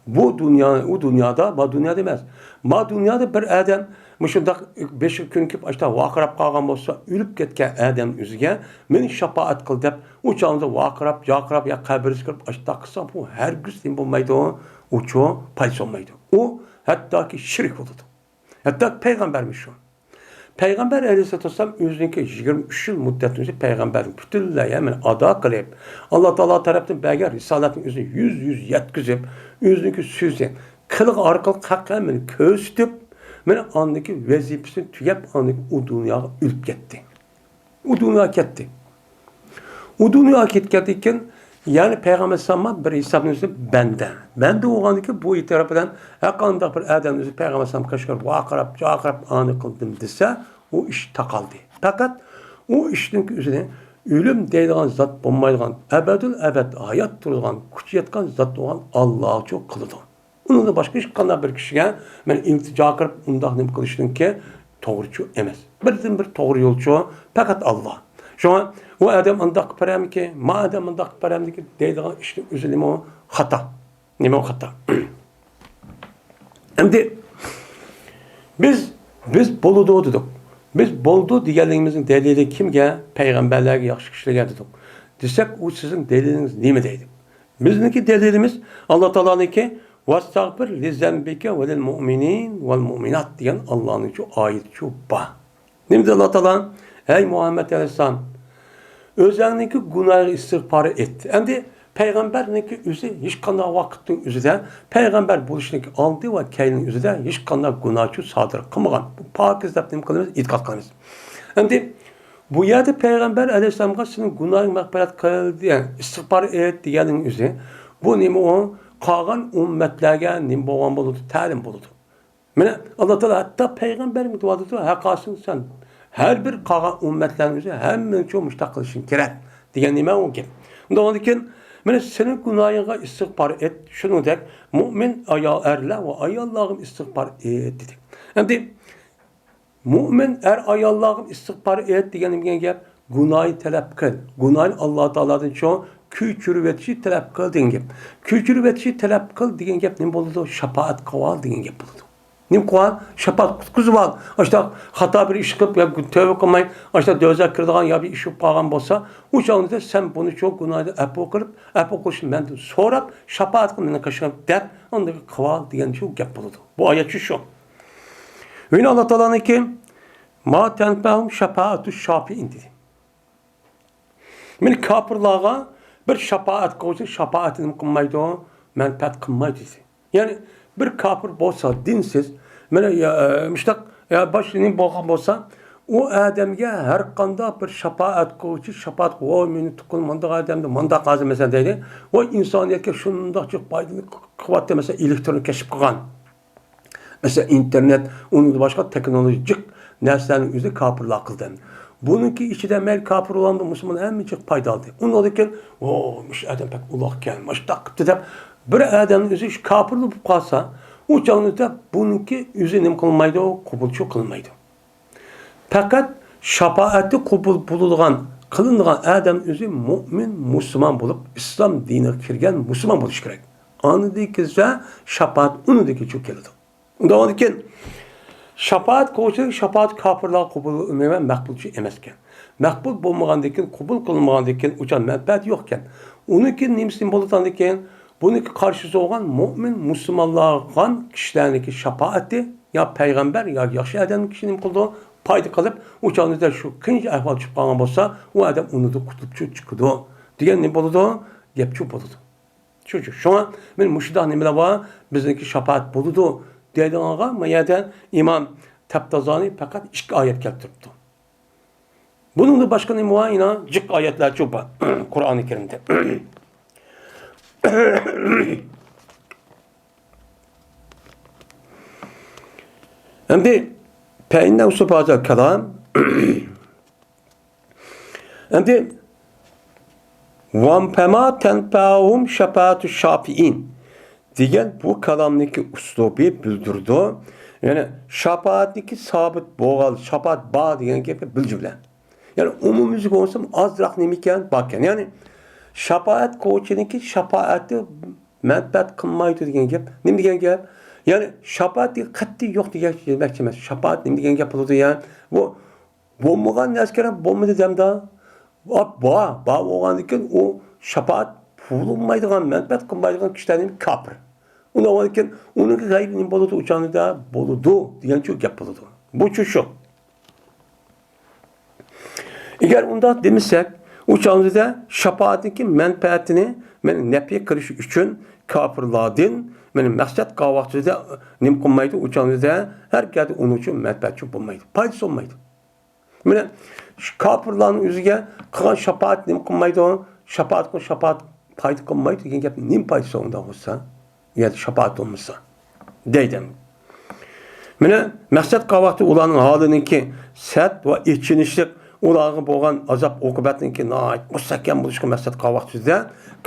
بۇ دۇنيا، ئۇ دۇنيادا، ما دۇنيادا ئەمەس. ما دۇنيادا بىر ئادەم مۇشۇنداق بېشىغا كۈن كېلىپ، ئاشتا ۋارقىراپ قالغان بولسا، ئۆلۈپ كەتكەن ئادەم ئۆزىگە، مېنى شاپائەت قىل دەپ، ئۇ چاغدا ۋارقىراپ، جارقىراپ يا قەبرىسىگە كىرىپ، ئاشتا قىلسا، بۇ ھەرگىز نېمە بولمايدۇ، ئۇچۇ پايدىسى بولمايدۇ. ئۇ ھەتتاكى شېرىك بولىدۇ. ھەتتا پەيغەمبەرمۇ شۇ. پەيغەمبەر ئەلەيھىسسالاتۇ ۋەسسالام ئۆزىنىڭكى يىگىرمە ئۈچ يىل مۇددەتنى ئۆزى پەيغەمبەرنى پۈتۈنلەي ھەممىنى ئادا قىلىپ، ئاللا تائالا تەرەپتىن بەرگەن رىسالەتنى ئۆزى يۈز يۈز يەتكۈزۈپ، ئۆزىنىڭكى سۆزى، قىلىقى ئارقىلىق ھەق ھەممىنى كۆرسىتىپ، مانا ئاندىكى ۋەزىپىسىنى تۈگەپ، ئاندىكى ئۇ دۇنياغا ئۆلۈپ كەتتى. ئۇ دۇنياغا كەتتى. ئۇ دۇنياغا كەتكەندىن كېيىن، يەنى پەيغەمبەر ئەلەيھىسسالام بىر ھېسابنى ئۆزى بەندە. بەندە بولغاندىن كېيىن بۇ ئېتىراپ بىلەن ھەرقانداق بىر ئادەم ئۆزى پەيغەمبەر ئەلەيھىسسالامغا قەشقەر ۋارقىراپ، جارقىراپ ئانى قىلدىم دېسە، ئۇ ئىش تاقالدى. پەقەت ئۇ ئىشنىڭ ئۆزىنى ئۆلۈم دەيدىغان زات بولمايدىغان، ئەبەدۇل ئەبەد ھايات تۇرىدىغان، كۈچى يەتكەن زات بولغان ئاللاچۇ قىلىدۇ. ئۇنىڭدىن باشقا ھېچقانداق بىر كىشىگە مەن ئىلتىجا قىلىپ ئۇنداق نېمە قىلىشنىڭكى توغرىچۇ ئەمەس. بىردىنبىر توغرا يولچۇ پەقەت ئاللا. شۇڭا ئۇ ئادەم ئانداق قىلىپ بېرەمدىكى، ما ئادەم ئانداق قىلىپ بېرەمدىكى دەيدىغان ئىشنىڭ ئۆزى نېمە ئۇ؟ خاتا. نېمە ئۇ خاتا؟ ئەمدى بىز، بىز بولىدۇ دېدۇق. بىز بولىدۇ دېگەنلىكىمىزنىڭ دەلىلى كىمگە؟ پەيغەمبەرلەرگە، ياخشى كىشىلەرگە دېدۇق. دېسەك، ئۇ سىزنىڭ دەلىلىڭىز نېمە دەيدۇ؟ بىزنىڭكى دەلىلىمىز ئاللا تائالانىڭكى، «ۋەستەغفىر لىزەنبىكە ۋەلىل مۇئمىنىن ۋەل مۇئمىنات» دېگەن ئاللانىڭچۇ ئايىتىچۇ بار. نېمە دېدى ئاللا تائالا؟ «ھەي مۇھەممەد ئەلەيھىسسالام، ئۆزەڭنىڭكى گۇناھىڭغا ئىستىغپار ئېيت.» ئەمدى پەيغەمبەرنىڭكى ئۆزى ھېچقانداق ۋاقىتنىڭ ئۆزىدە، پەيغەمبەر بولۇشنىڭكى ئالدى ۋە كەينىنىڭ ئۆزىدە ھېچقانداق گۇناھچۇ سادىر قىلمىغان. بۇ پاكىز دەپ نېمە قىلىمىز؟ ئېتىقاد قىلىمىز. ئەمدى بۇ يەردە پەيغەمبەر ئەلەيھىسسالامغا «سېنىڭ گۇناھىڭنى مەغپىرەت قىل» دېگەن، «ئىستىغپار ئېيت» دېگەننىڭ ئۆزى، بۇ نېمە ئۇ؟ قالغان ئۈممەتلەرگە نېمە بولغان بولىدۇ؟ تەلىم بولىدۇ. مانا، ئاللا تائالا ھەتتا پەيغەمبەرگە دەۋاتىدۇ، ھەققاسىڭ سەن ھەر بىر قالغان ئۈممەتلەرنىڭ ئۆزى ھەممىنىڭچۇ مۇشۇنداق قىلىشىڭ كېرەك دېگەن نېمە ئۇ گەپ. ئۇنداق بولغاندىكىن، مانا، «سېنىڭ گۇناھىڭغا ئىستىغپار ئېيت، شۇنىڭدەك مۆمىن ئايال، ئەرلەر ۋە ئاياللارغىمۇ ئىستىغپار ئېيت» دېدى. ئەمدى مۆمىن ئەر-ئاياللارغىمۇ ئىستىغپار ئېيت دېگەن نېمە دېگەن گەپ؟ گۇناھىنى تەلەپ قىل. گۇناھىنى ئاللا تائالادىن شۇ كۆچۈرۈۋېتىشنى تەلەپ قىل دېگەن گەپ. كۆچۈرۈۋېتىشنى تەلەپ قىل دېگەن گەپ نېمە بولىدۇ؟ شاپائەت قىلىۋال دېگەن گەپ بولىدۇ. نېمە قىلىۋال؟ شاپائەت قۇتقۇزۇۋال. ئاشۇنداق خاتا بىر ئىش قىلىپ، يا تەۋبە قىلماي، ئاشۇنداق دوزاخقا كىرىدىغان يا بىر ئىش بولۇپ قالغان بولسا، ئۇ چاغدا سەن بۇنى شۇ گۇناھىنى ئەپۇ قىلىپ، ئەپۇ قىلىشنى مەندىن سوراپ، شاپائەت قىل مېنىڭ قېشىمغا دەپ، ئاندىن قىلىۋال دېگەن شۇ گەپ بولىدۇ. بۇ ئايەت شۇ، شۇ. يەنە ئاللا تائالانىڭكى، «ما تەنفەھۇم شەپائەتۇ شافىئىن» دېدى. مانا كاپىرلارغا بىر شاپائەت قىلغۇچى شاپائەتى نېمە قىلمايدۇ؟ مەنپەئەت قىلمايدۇ دېدى. يەنى بىر كاپىر بولسا دىنسىز، مانا يا، ئە، مۇشتاق، يا باشقا نېمە بولغان بولسا، ئۇ ئادەمگە ھەر قانداق بىر شاپائەت قىلغۇچى شاپائەت قىلىپ، «ۋوي، مېنى تۇغقىنىم مۇنداق ئادەمدە مۇنداق ھازىر» مەسىلەن دەيلى، «ۋوي، ئىنسانىيەتكە شۇنداق جىق پايدىنى قىلىۋاتتى، مەسىلەن، ئېلېكترون كەشىپ قىلغان.» مەسىلەن، ئىنتېرنېت، ئۇنىڭدىن باشقا تېخنولوگىيە جىق نەرسىلەرنىڭ ئۆزى كاپىرلار قىلدى. بۇنىڭكى ئىچىدە مەيلى كاپىر بولغاندا مۇسۇلمان ھەممىچە پايدا ئالدى. ئۇنىڭدىن كېيىن، ۋو، مۇشۇ ئادەم بەك ئۇلۇغكەن، مۇشۇنداق قىپتۇ دەپ، بىر ئادەمنىڭ ئۆزى شۇ كاپىر بولۇپ قالسا، ئۇ چاغدا بۇنىڭكى ئۆزى نېمە قىلمايدۇ، قوبۇلچۇ قىلمايدۇ. پەقەت شاپائەتى قوبۇل بولىدىغان، قىلىنىدىغان ئادەم ئۆزى مۇئمىن، مۇسۇلمان بولۇپ، ئىسلام دىنىغا كىرگەن مۇسۇلمان بولۇشى كېرەك. ئاندىن كېلسە شاپائەت ئۇنىڭدىن كېيىن كېلىدۇ. ئۇنداق بولغاندىكىن، شاپائەت قوغۇشى، شاپائەت كاپىرلارغا قوبۇل ۋە مەقبۇلچۇ ئەمەسكەن. مەقبۇل بولمىغاندىكىن، قوبۇل قىلىنمىغاندىكىن، ئۇچان مەنپەئەت يوقكەن. ئۇنىڭكىن نېمىسى نېمە بولىدىغاندىكىن، بۇنىڭكى قارشىسى بولغان مۇئمىن، مۇسۇلمانلارغان كىشىلەرنىڭكى شاپائىتى يا پەيغەمبەر يا ياخشى ئادەمنىڭ كىشى نېمە قىلىدۇ، پايدا قىلىپ، ئۇ چاغدا شۇ قىيىن ئەھۋال چۈشۈپ قالغان بولسا، ئۇ ئادەم ئۇنىڭدىن قۇتۇلۇپ چىقىدۇ دېگەن نېمە بولىدۇ؟ گەپچۇ بولىدۇ. شۇ، شۇ. شۇڭا مەن مۇشۇنداق نېمىلەر بار، بىزنىڭكى شاپائەت بولىدۇ دەيدىغانغا، ما يەردە ئىمام تەپتازانى پەقەت ئىككى ئايەت كەلتۈرۈپتۇ. بۇنىڭدىن باشقا نېمە بار؟ يەنە جىق ئايەتلەرچۇ بار قۇرئانى كەرىمدە. ئەمدى فَإِنَّهُ سُبْحَانَهُ كَلَامٌ. ئەمدى، وَمَا تَنْفَعُهُمْ شَفَاعَةُ الشَّافِعِينَ دېگەن بۇ كالامنىڭكى ئۇسلۇبى بىلدۈرىدۇ. يەنى شاپائەتنىڭكى سابىت بولغان، شاپائەت بار دېگەن گەپكە بىر جۈملە. يەنى ئومۇميۈزلۈك بولمىسىمۇ ئازراق نېمىكەن، باركەن. يەنى شاپائەت قوغۇچىنىڭكى شاپائەتى مەنپەئەت قىلمايدۇ دېگەن گەپ. نېمە دېگەن گەپ؟ يەنى شاپائەت دېگەن قەتئىي يوق دېگەن دېمەكچى ئەمەس. شاپائەت نېمە دېگەن گەپ بولىدۇ يا؟ بۇ بولمىغان نەرسە كېرەك بولمىدى دەمدا. بار، بار بولغاندىكىن ئۇ شاپائەت بولمايدىغان، مەنپەئەت قىلمايدىغان كىشىلەرنى كاپىر. ئۇنداق بولغاندىكىن ئۇنىڭغا غەيرى نېمە بولىدۇ؟ ئۇ چاغدا بولىدۇ دېگەنچۇ گەپ بولىدۇ. بۇچۇ شۇ. ئەگەر ئۇنداق دېمىسەك، ئۇ چاغدا شاپائەتنىڭكى مەنپەئەتىنى مەن نەپى قىلىش ئۈچۈن كاپىرلاردىن مەن مەقسەت قىلغان ۋاقتىدا نېمە قىلمايدۇ؟ ئۇ چاغدا ھەر كەردە ئۇنىڭ ئۈچۈن مەنپەئەتچۇ بولمايدۇ، پايدىسى بولمايدۇ. مانا شۇ كاپىرلارنىڭ ئۆزىگە قىلغان شاپائەت نېمە قىلمايدۇ؟ شاپائەت قىل، شاپائەت پايدا قىلمايدۇ دېگەن گەپنىڭ نېمە پايدىسى بار ئۇنداق بولسا؟ يا شاپائەت بولمىسا دەيدۇ. مانا مەقسەت قىلغان ۋاقتى ئۇلارنىڭ ھالىنىڭكى سەت ۋە ئېچىنىشلىق، ئۇلارغا بولغان ئازاب ئوقۇبەتنىڭكى ناھايىتى مۇستەھكەم بولۇشىغا مەقسەت قىلغان ۋاقتىدا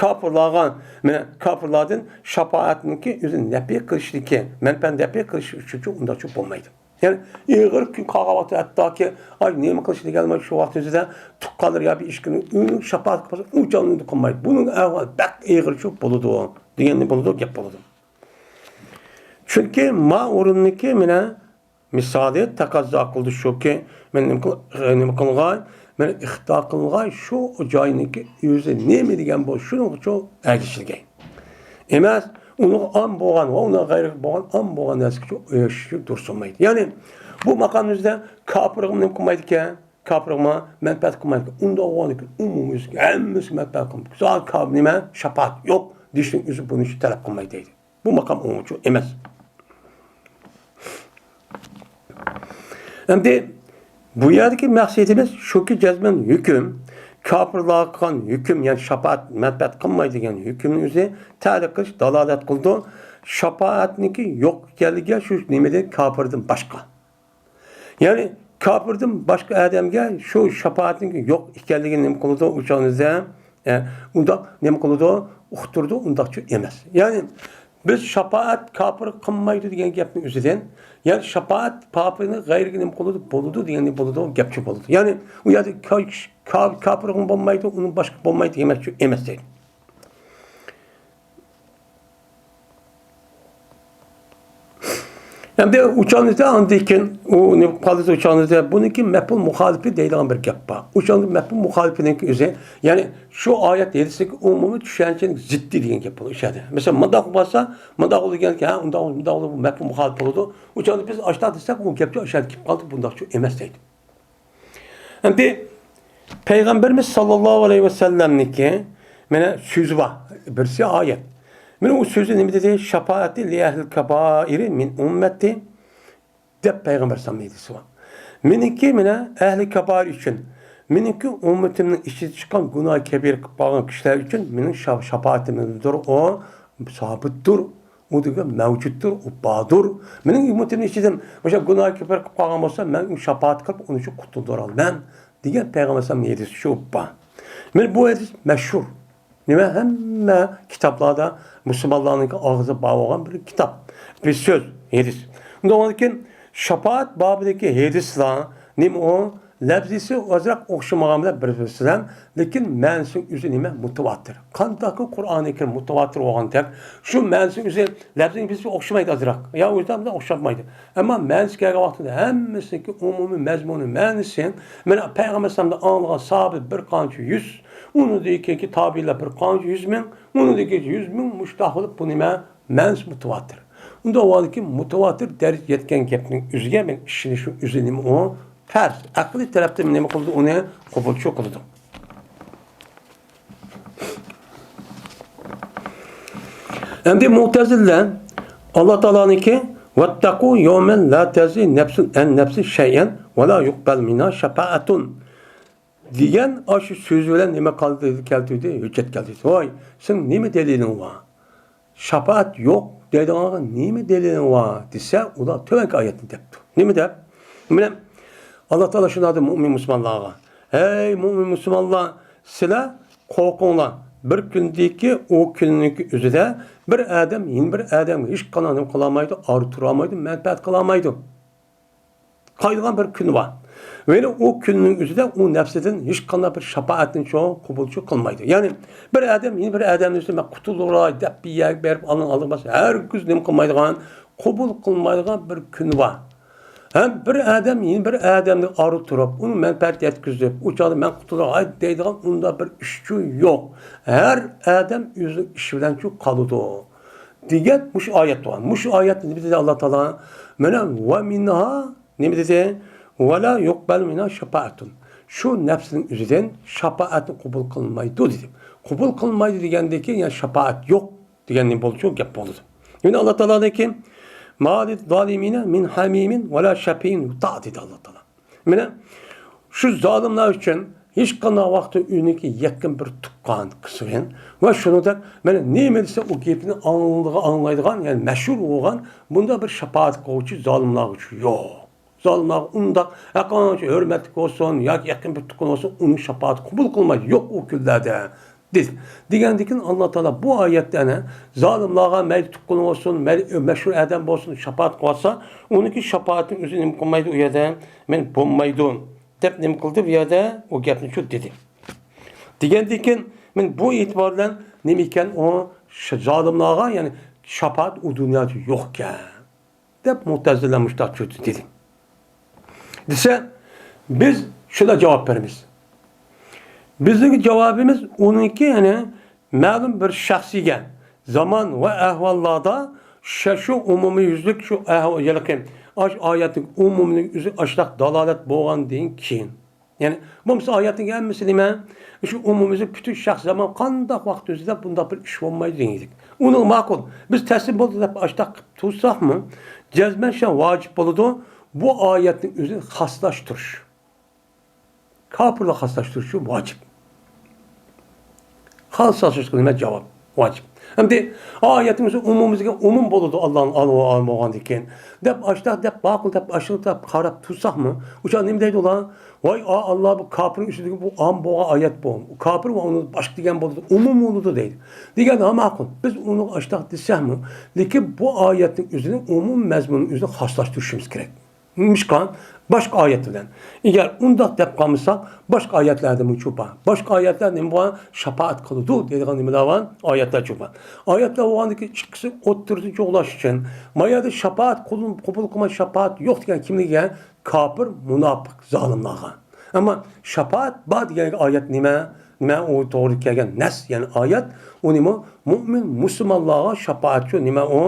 كاپىرلارغا، مانا كاپىرلاردىن شاپائەتنىڭكى ئۆزىنى نەپى قىلىشنىكى، مەنپەئەت نەپى قىلىش ئۈچۈن ئۇنداقچە بولمايدۇ. يەنى ئېغىر كۈن قالغان ۋاقتىدا ھەتتاكى، ئاي، نېمە قىلىشنى دېيەلمەي شۇ ۋاقتىڭىزدا تۇغقانلىرى يا بىر ئىككى كۈن ئۆينىڭ شاپائەت قىلمىسا، ئۇ جانىنى قىلمايدۇ. بۇنىڭ ئەھۋالى بەك ئېغىرچۇ بولىدۇ دېگەننى بولىدۇ، گەپ بولىدۇ. چۈنكى ما ئورۇننىكى مانا مىسالى تەقەززا قىلدى شۇكى، مەن نېمە قىل-، نېمە قىلغاي، مەن ئىختا قىلغاي شۇ جاينىڭكى ئۆزى نېمە دېگەن بولسا شۇنىڭغىچۇ ئەگىشىلگەي. ئەمەس، ئۇنىڭغا ئام بولغان ۋە ئۇنىڭغا غەيرىي بولغان ئام بولغان نەرسىگىچۇ ئېرىشىشى دۇرۇس بولمايدۇ. يەنى بۇ ماقامنىڭ ئۆزىدە كاپىرغا نېمە قىلمايدىكەن؟ كاپىرغا مەنپەئەت قىلمايدىكەن. ئۇنداق بولغاندىكىن ئومۇميۈزلۈك ھەممىسىگە مەنپەئەت قىلمايدۇ. زادى كاپىر نېمە؟ شاپائەت يوق دېيىشنىڭ ئۆزى بۇنى تەلەپ قىلمايدۇ دەيدۇ. بۇ ماقام ئوڭۇچۇ ئەمەس. ئەمدى بۇ يەردىكى مەقسىتىمىز شۇكى، جەزمەن ھۆكۈم، كاپىرلارغا قىلغان ھۆكۈم، يەنى شاپائەت مەنپەئەت قىلمايدۇ دېگەن ھۆكۈمنىڭ ئۆزى تەلىق قىلىش، دالالەت قىلىدۇ. شاپائەتنىڭكى يوق ئىكەنلىكى شۇ نېمىدىن، كاپىردىن باشقا. يەنى كاپىردىن باشقا ئادەمگە شۇ شاپائەتنىڭ يوق ئىكەنلىكىنى نېمە قىلىدۇ؟ ئۇ چاغدا، ئە، ئۇنداق نېمە قىلىدۇ؟ ئۇقتۇرىدۇ، ئۇنداقچۇ ئەمەس. يەنى بىز شاپائەت كاپىر قىلمايدۇ دېگەن گەپنىڭ ئۆزىدىن، يەنى شاپائەت كاپىرنىڭ غەيرىگە نېمە قىلىدۇ؟ بولىدۇ دېگەندە بولىدۇ، گەپچۇ بولىدۇ. يەنى ئۇ يەردە كا-، كا-، كاپىرغىمۇ بولمايدۇ، ئۇنىڭ باشقا بولمايدۇ دېگەن گەپچۇ ئەمەس دەيدۇ. ئەمدى ئۇچانىزدا ئاندىن كېيىن ئۇ نېمە قالدى؟ ئۇچانىزدا بۇنىڭكى مەپھۇم مۇخالىپى دەيدىغان بىر گەپ بار. ئۇچانىزدا مەپھۇم مۇخالىپىنىڭكى ئۆزى، يەنى شۇ ئايەت ھەدىستىكى ئومۇمىي چۈشەنچىنىڭ زىددى دېگەن گەپ بولىدۇ ئۇ يەردە. مەسىلەن، مۇنداق بولسا، مۇنداق بولىدۇ دېگەن، ھە، ئۇنداق، مۇنداق بولىدۇ، بۇ مەپھۇم مۇخالىپ بولىدۇ. ئۇچانىزدا بىز ئاشۇنداق دېسەك، ئۇ گەپچۇ ئاشۇ يەردە كېلىپ قالدى، بۇنداقچۇ ئەمەس دەيدۇ. ئەمدى پەيغەمبىرىمىز ساللاللاھۇ ئەلەيھى ۋەسەللەمنىڭكى مانا سۆزى بار، بىرسى ئايەت. مانا ئۇ سۆزى نېمە دېدى؟ شاپائەتى لى ئەھلىل كابائىرى مىن ئۈممەتى دەپ پەيغەمبەر ئەلەيھىسسالام دېدى. مېنىڭكى مانا ئەھلى كابائىر ئۈچۈن، مېنىڭكى ئۈممىتىمنىڭ ئىچىدە چىققان گۇناھ كەبىرە قىلىپ قالغان كىشىلەر ئۈچۈن مېنىڭ شا-، شاپائىتىمدۇر، ئۇ سابىتتۇر. ئۇ دېگەن مەۋجۇتتۇر، ئۇ باردۇر. مېنىڭ ئۈممىتىمنىڭ ئىچىدىن مۇشۇ گۇناھ كەپىر قىلىپ قالغان بولسا، مەن ئۇنى شاپائەت قىلىپ، ئۇنى شۇ قۇتۇلدۇرالمەن، دېگەن پەيغەمبەر ئەلەيھىسسالامنىڭ ھەدىسى شۇ بار. مانا بۇ ھەدىس مەشھۇر. نېمە، ھەممە كىتابلاردا مۇسۇلمانلارنىڭكى ئاغزىدا بار بولغان بىر كىتاب، بىر سۆز، ھەدىس. ئۇنداق بولغاندىكىن، شاپائەت بابىدىكى ھەدىسلار نېمە ئۇ؟ لەپزىسى ئازراق ئوخشىمىغان بىلەن بىر-بىرسى بىلەن، لېكىن مەنىسى ئۆزى نېمە؟ مۇتەۋاتىر. قانداقكى قۇرئانى كەرىم مۇتەۋاتىر بولغاندەك، شۇ مەنىسى ئۆزى لەپزىنىڭ بىرسى ئوخشىمايدۇ ئازراق. يا ئۆزى بىلەن ئوخشاتمايدۇ. ئەمما مەنىسى كەلگەن ۋاقتىدا ھەممىسىنىڭكى ئومۇمىي مەزمۇنى، مەنىسى، مانا پەيغەمبەر ئەلەيھىسسالامدىن ئاڭلىغان ساھابە بىر قانچە يۈز، ئۇنىڭدىن كېيىنكى تابىئىنلار بىر قانچە يۈز مىڭ، ئۇنىڭدىن كېيىنكى يۈز مىڭ، مۇشۇنداق بولۇپ بۇ نېمە؟ مەنىسى مۇتەۋاتىر. ئۇنداق بولغاندىكىن مۇتەۋاتىر دەرىجىگە يەتكەن گەپنىڭ ئۆزىگە مەن ئىشىنىشنىڭ ئۆزى نېمە ئۇ؟ پەرز. ئەقلىي تەرەپتىن نېمە قىلىدۇ؟ ئۇنى قوبۇلچۇ قىلىدۇ. ئەمدى مۇتەزىلە ئاللا تائالانىڭكى «ۋەتتەقۇ يەۋمەن لا تەجزى نەفسۇن ئەن نەفسىن شەيئەن ۋە لا يۇقبەل مىنھا شەپائەتۇن» دېگەن ئاشۇ سۆزى بىلەن نېمە قىلدى؟ كەلتۈردى، ھۆججەت كەلتۈردى. ۋاي، سېنىڭ نېمە دەلىلىڭ بار؟ شاپائەت يوق دەيدىغانغا نېمە دەلىلىڭ بار دېسە، ئۇلار تۆۋەنكى ئايەتنى دەپتۇ. نېمە دەپ؟ مانا، ئاللا تائالا شۇنداق دەيدۇ مۇئمىن مۇسۇلمانلارغا: «ھەي مۇئمىن مۇسۇلمانلار، سىلەر قورقۇڭلار، بىر كۈندىكى، ئۇ كۈننىڭكى ئۆزىدە بىر ئادەم يەنە بىر ئادەمگە ھېچقانداق نېمە قىلالمايدۇ، ئارا تۇرالمايدۇ، مەنپەئەت قىلالمايدۇ. قايىدىغان بىر كۈن بار. ۋە ئۇ كۈننىڭ ئۆزىدە ئۇ نەپسىدىن ھېچقانداق بىر شاپائەتنى شۇ قوبۇلچۇ قىلمايدۇ.» يەنى بىر ئادەم يەنە بىر ئادەمنى ئۆزى «مەن قۇتۇلدۇراي» دەپ بىر يەرگە بېرىپ ئالدىنى ئالدىغا بارسا، ھەرگىز نېمە قىلمايدىغان، قوبۇل قىلمايدىغان بىر كۈنى بار. ھەم بىر ئادەم يەنە بىر ئادەمنى ئارا تۇرۇپ، ئۇنى مەنپەئەت يەتكۈزۈپ، ئۇ چاغدا «مەن قۇتۇلدۇراي» دەيدىغان ئۇنداق بىر ئىشچۇ يوق. ھەر ئادەم ئۆزىنىڭ ئىشى بىلەنچۇ قالىدۇ. دېگەن مۇشۇ ئايەت بار. مۇشۇ ئايەتتە نېمە دېدى ئاللا تائالا؟ مانا، «ۋە مىنھا»، نېمە دېدى؟ «ۋە لا يۇقبەل مىنھا شاپائەتۇن». شۇ نەپسنىڭ ئۆزىدىن شاپائەتنى قوبۇل قىلمايدۇ دېدى. قوبۇل قىلمايدۇ دېگەندىن كېيىن، يەنى شاپائەت يوق دېگەن نېمە بولىدۇ؟ شۇ گەپ بولىدۇ. يەنە ئاللا تائالادىكى «ما لىززالىمىنە مىن ھەمىمىن ۋە لا شەفىئىن يۇتاء» دېدى ئاللا تائالا. مانا شۇ زالىملار ئۈچۈن ھېچقانداق ۋاقىتتا ئۆيىنىڭكى يېقىن بىر تۇغقان، قىسىغىن ۋە شۇنىڭدەك، مانا، نېمە دېسە ئۇ گېپىنى ئاڭلىغان، ئاڭلايدىغان، يەنى مەشھۇر بولغان بۇنداق بىر شاپائەت قىلغۇچى زالىملارغىچۇ يوق. زالىملارغا ئۇنداق ھەرقانچە ھۆرمەتلىك بولسۇن ياكى يېقىن بىر تۇغقان بولسۇن، ئۇنىڭ شاپائىتى قوبۇل قىلمايدۇ، يوق ئۇ كۈنلەردە. دېدى. دېگەندىكىن ئاللا تائالا بۇ ئايەتتە ئەنە زالىملارغا مەيلى تۇغقىنى بولسۇن، مەيلى مەشھۇر ئادەم بولسۇن، شاپائەت قىلىۋاتسا، ئۇنىڭكى شاپائىتىنى ئۆزى نېمە قىلمايدۇ، ئۇ يەردە مەن بولمايدۇ دەپ نېمە قىلدى، بۇ يەردە ئۇ گەپنى شۇ دېدى. دېگەندىكىن مەن بۇ ئېتىبار بىلەن نېمە ئىكەن ئۇ ش-، زالىملارغا، يەنى شاپائەت ئۇ دۇنيادا يوق ئىكەن. دەپ مۇتەزىلە مۇشتاق چۆتى دېدى. دېسە، بىز شۇنداق جاۋاب بېرىمىز. بىزنىڭ جاۋابىمىز ئۇنىڭكى، يەنى مەلۇم بىر شەخسىگە، زامان ۋە ئەھۋاللاردا شۇ، شۇ ئومۇميۈزلۈك شۇ ئەھۋال، يەنى ئاش ئايەتنىڭ ئومۇمىنىڭ ئۆزى ئاشۇنداق دالالەت بولغاندىن كېيىن. يەنى، بولمىسا ئايەتنىڭ ھەممىسى نېمە؟ شۇ ئومۇميۈزلۈك پۈتۈن شەخس زامان قانداق ۋاقىت ئۆزىدە بۇنداق بىر ئىش بولمايدۇ دېگەن ئىدۇق. ئۇنىڭ ماقۇل. بىز تەسلىم بولدى دەپ ئاشتاق قىلىپ تۇرساقمۇ، جەزمەن شۇ ۋاجىپ بولىدۇ. بۇ ئايەتنىڭ ئۆزىنى خاسلاشتۇرۇش. كاپىرلار خاسلاشتۇرۇشى ۋاجىپ. خاسلاشتۇرۇشقا نېمە جاۋاب؟ ۋاجىپ. ئەمدى ئايەتنىڭ ئۆزى ئومۇمىي، ئومۇم بولىدۇ، ئاللانىڭ ئالىمى ئالىم بولغاندىن كېيىن. دەپ ئاشتاق دەپ، ماقۇل دەپ، ئاشۇنداق دەپ قاراپ تۇرساقمۇ، ئۇ چاغ نېمە دەيدۇ ئۇلار؟ ۋاي، ئا، ئاللا، بۇ كاپىر ئۈستىدىكى بۇ ئام بولغان ئايەت بۇ. كاپىر ۋە ئۇنى باشقا دېگەن بولىدۇ، ئومۇم بولىدۇ دەيدۇ. دېگەن، ھا، ماقۇل. بىز ئۇنى ئاشتاق دېسەكمۇ، لېكىن بۇ ئايەتنىڭ ئۆزىنى ئومۇم مەزمۇننىڭ ئۆزىنى خاسلاشتۇرۇشىمىز كېرەك. نېمىشقا؟ باشقا ئايەت بىلەن. ئەگەر ئۇنداق دەپ قالمىساق، باشقا ئايەتلەردىمۇ شۇ بار. باشقا ئايەتلەر نېمە بار؟ شاپائەت قىلىدۇ دەيدىغان نېمىلەر بار؟ ئايەتلەر شۇ بار. ئايەتلەر بولغاندىكىن ئىككىسى ئوتتۇرىسىنى جۇغلاش ئۈچۈن، ما يەردە شاپائەت قىلىن-، قوبۇل قىلماي شاپائەت يوق دېگەن كىملىككە؟ كاپىر، مۇناپىق، زالىملارغا. ئەمما شاپائەت بار دېگەن ئايەت نېمە؟ نېمە ئۇ توغرا كەلگەن نەس، يەنى ئايەت، ئۇ نېمە؟ مۇئمىن، مۇسۇلمانلارغا شاپائەت شۇ نېمە ئۇ؟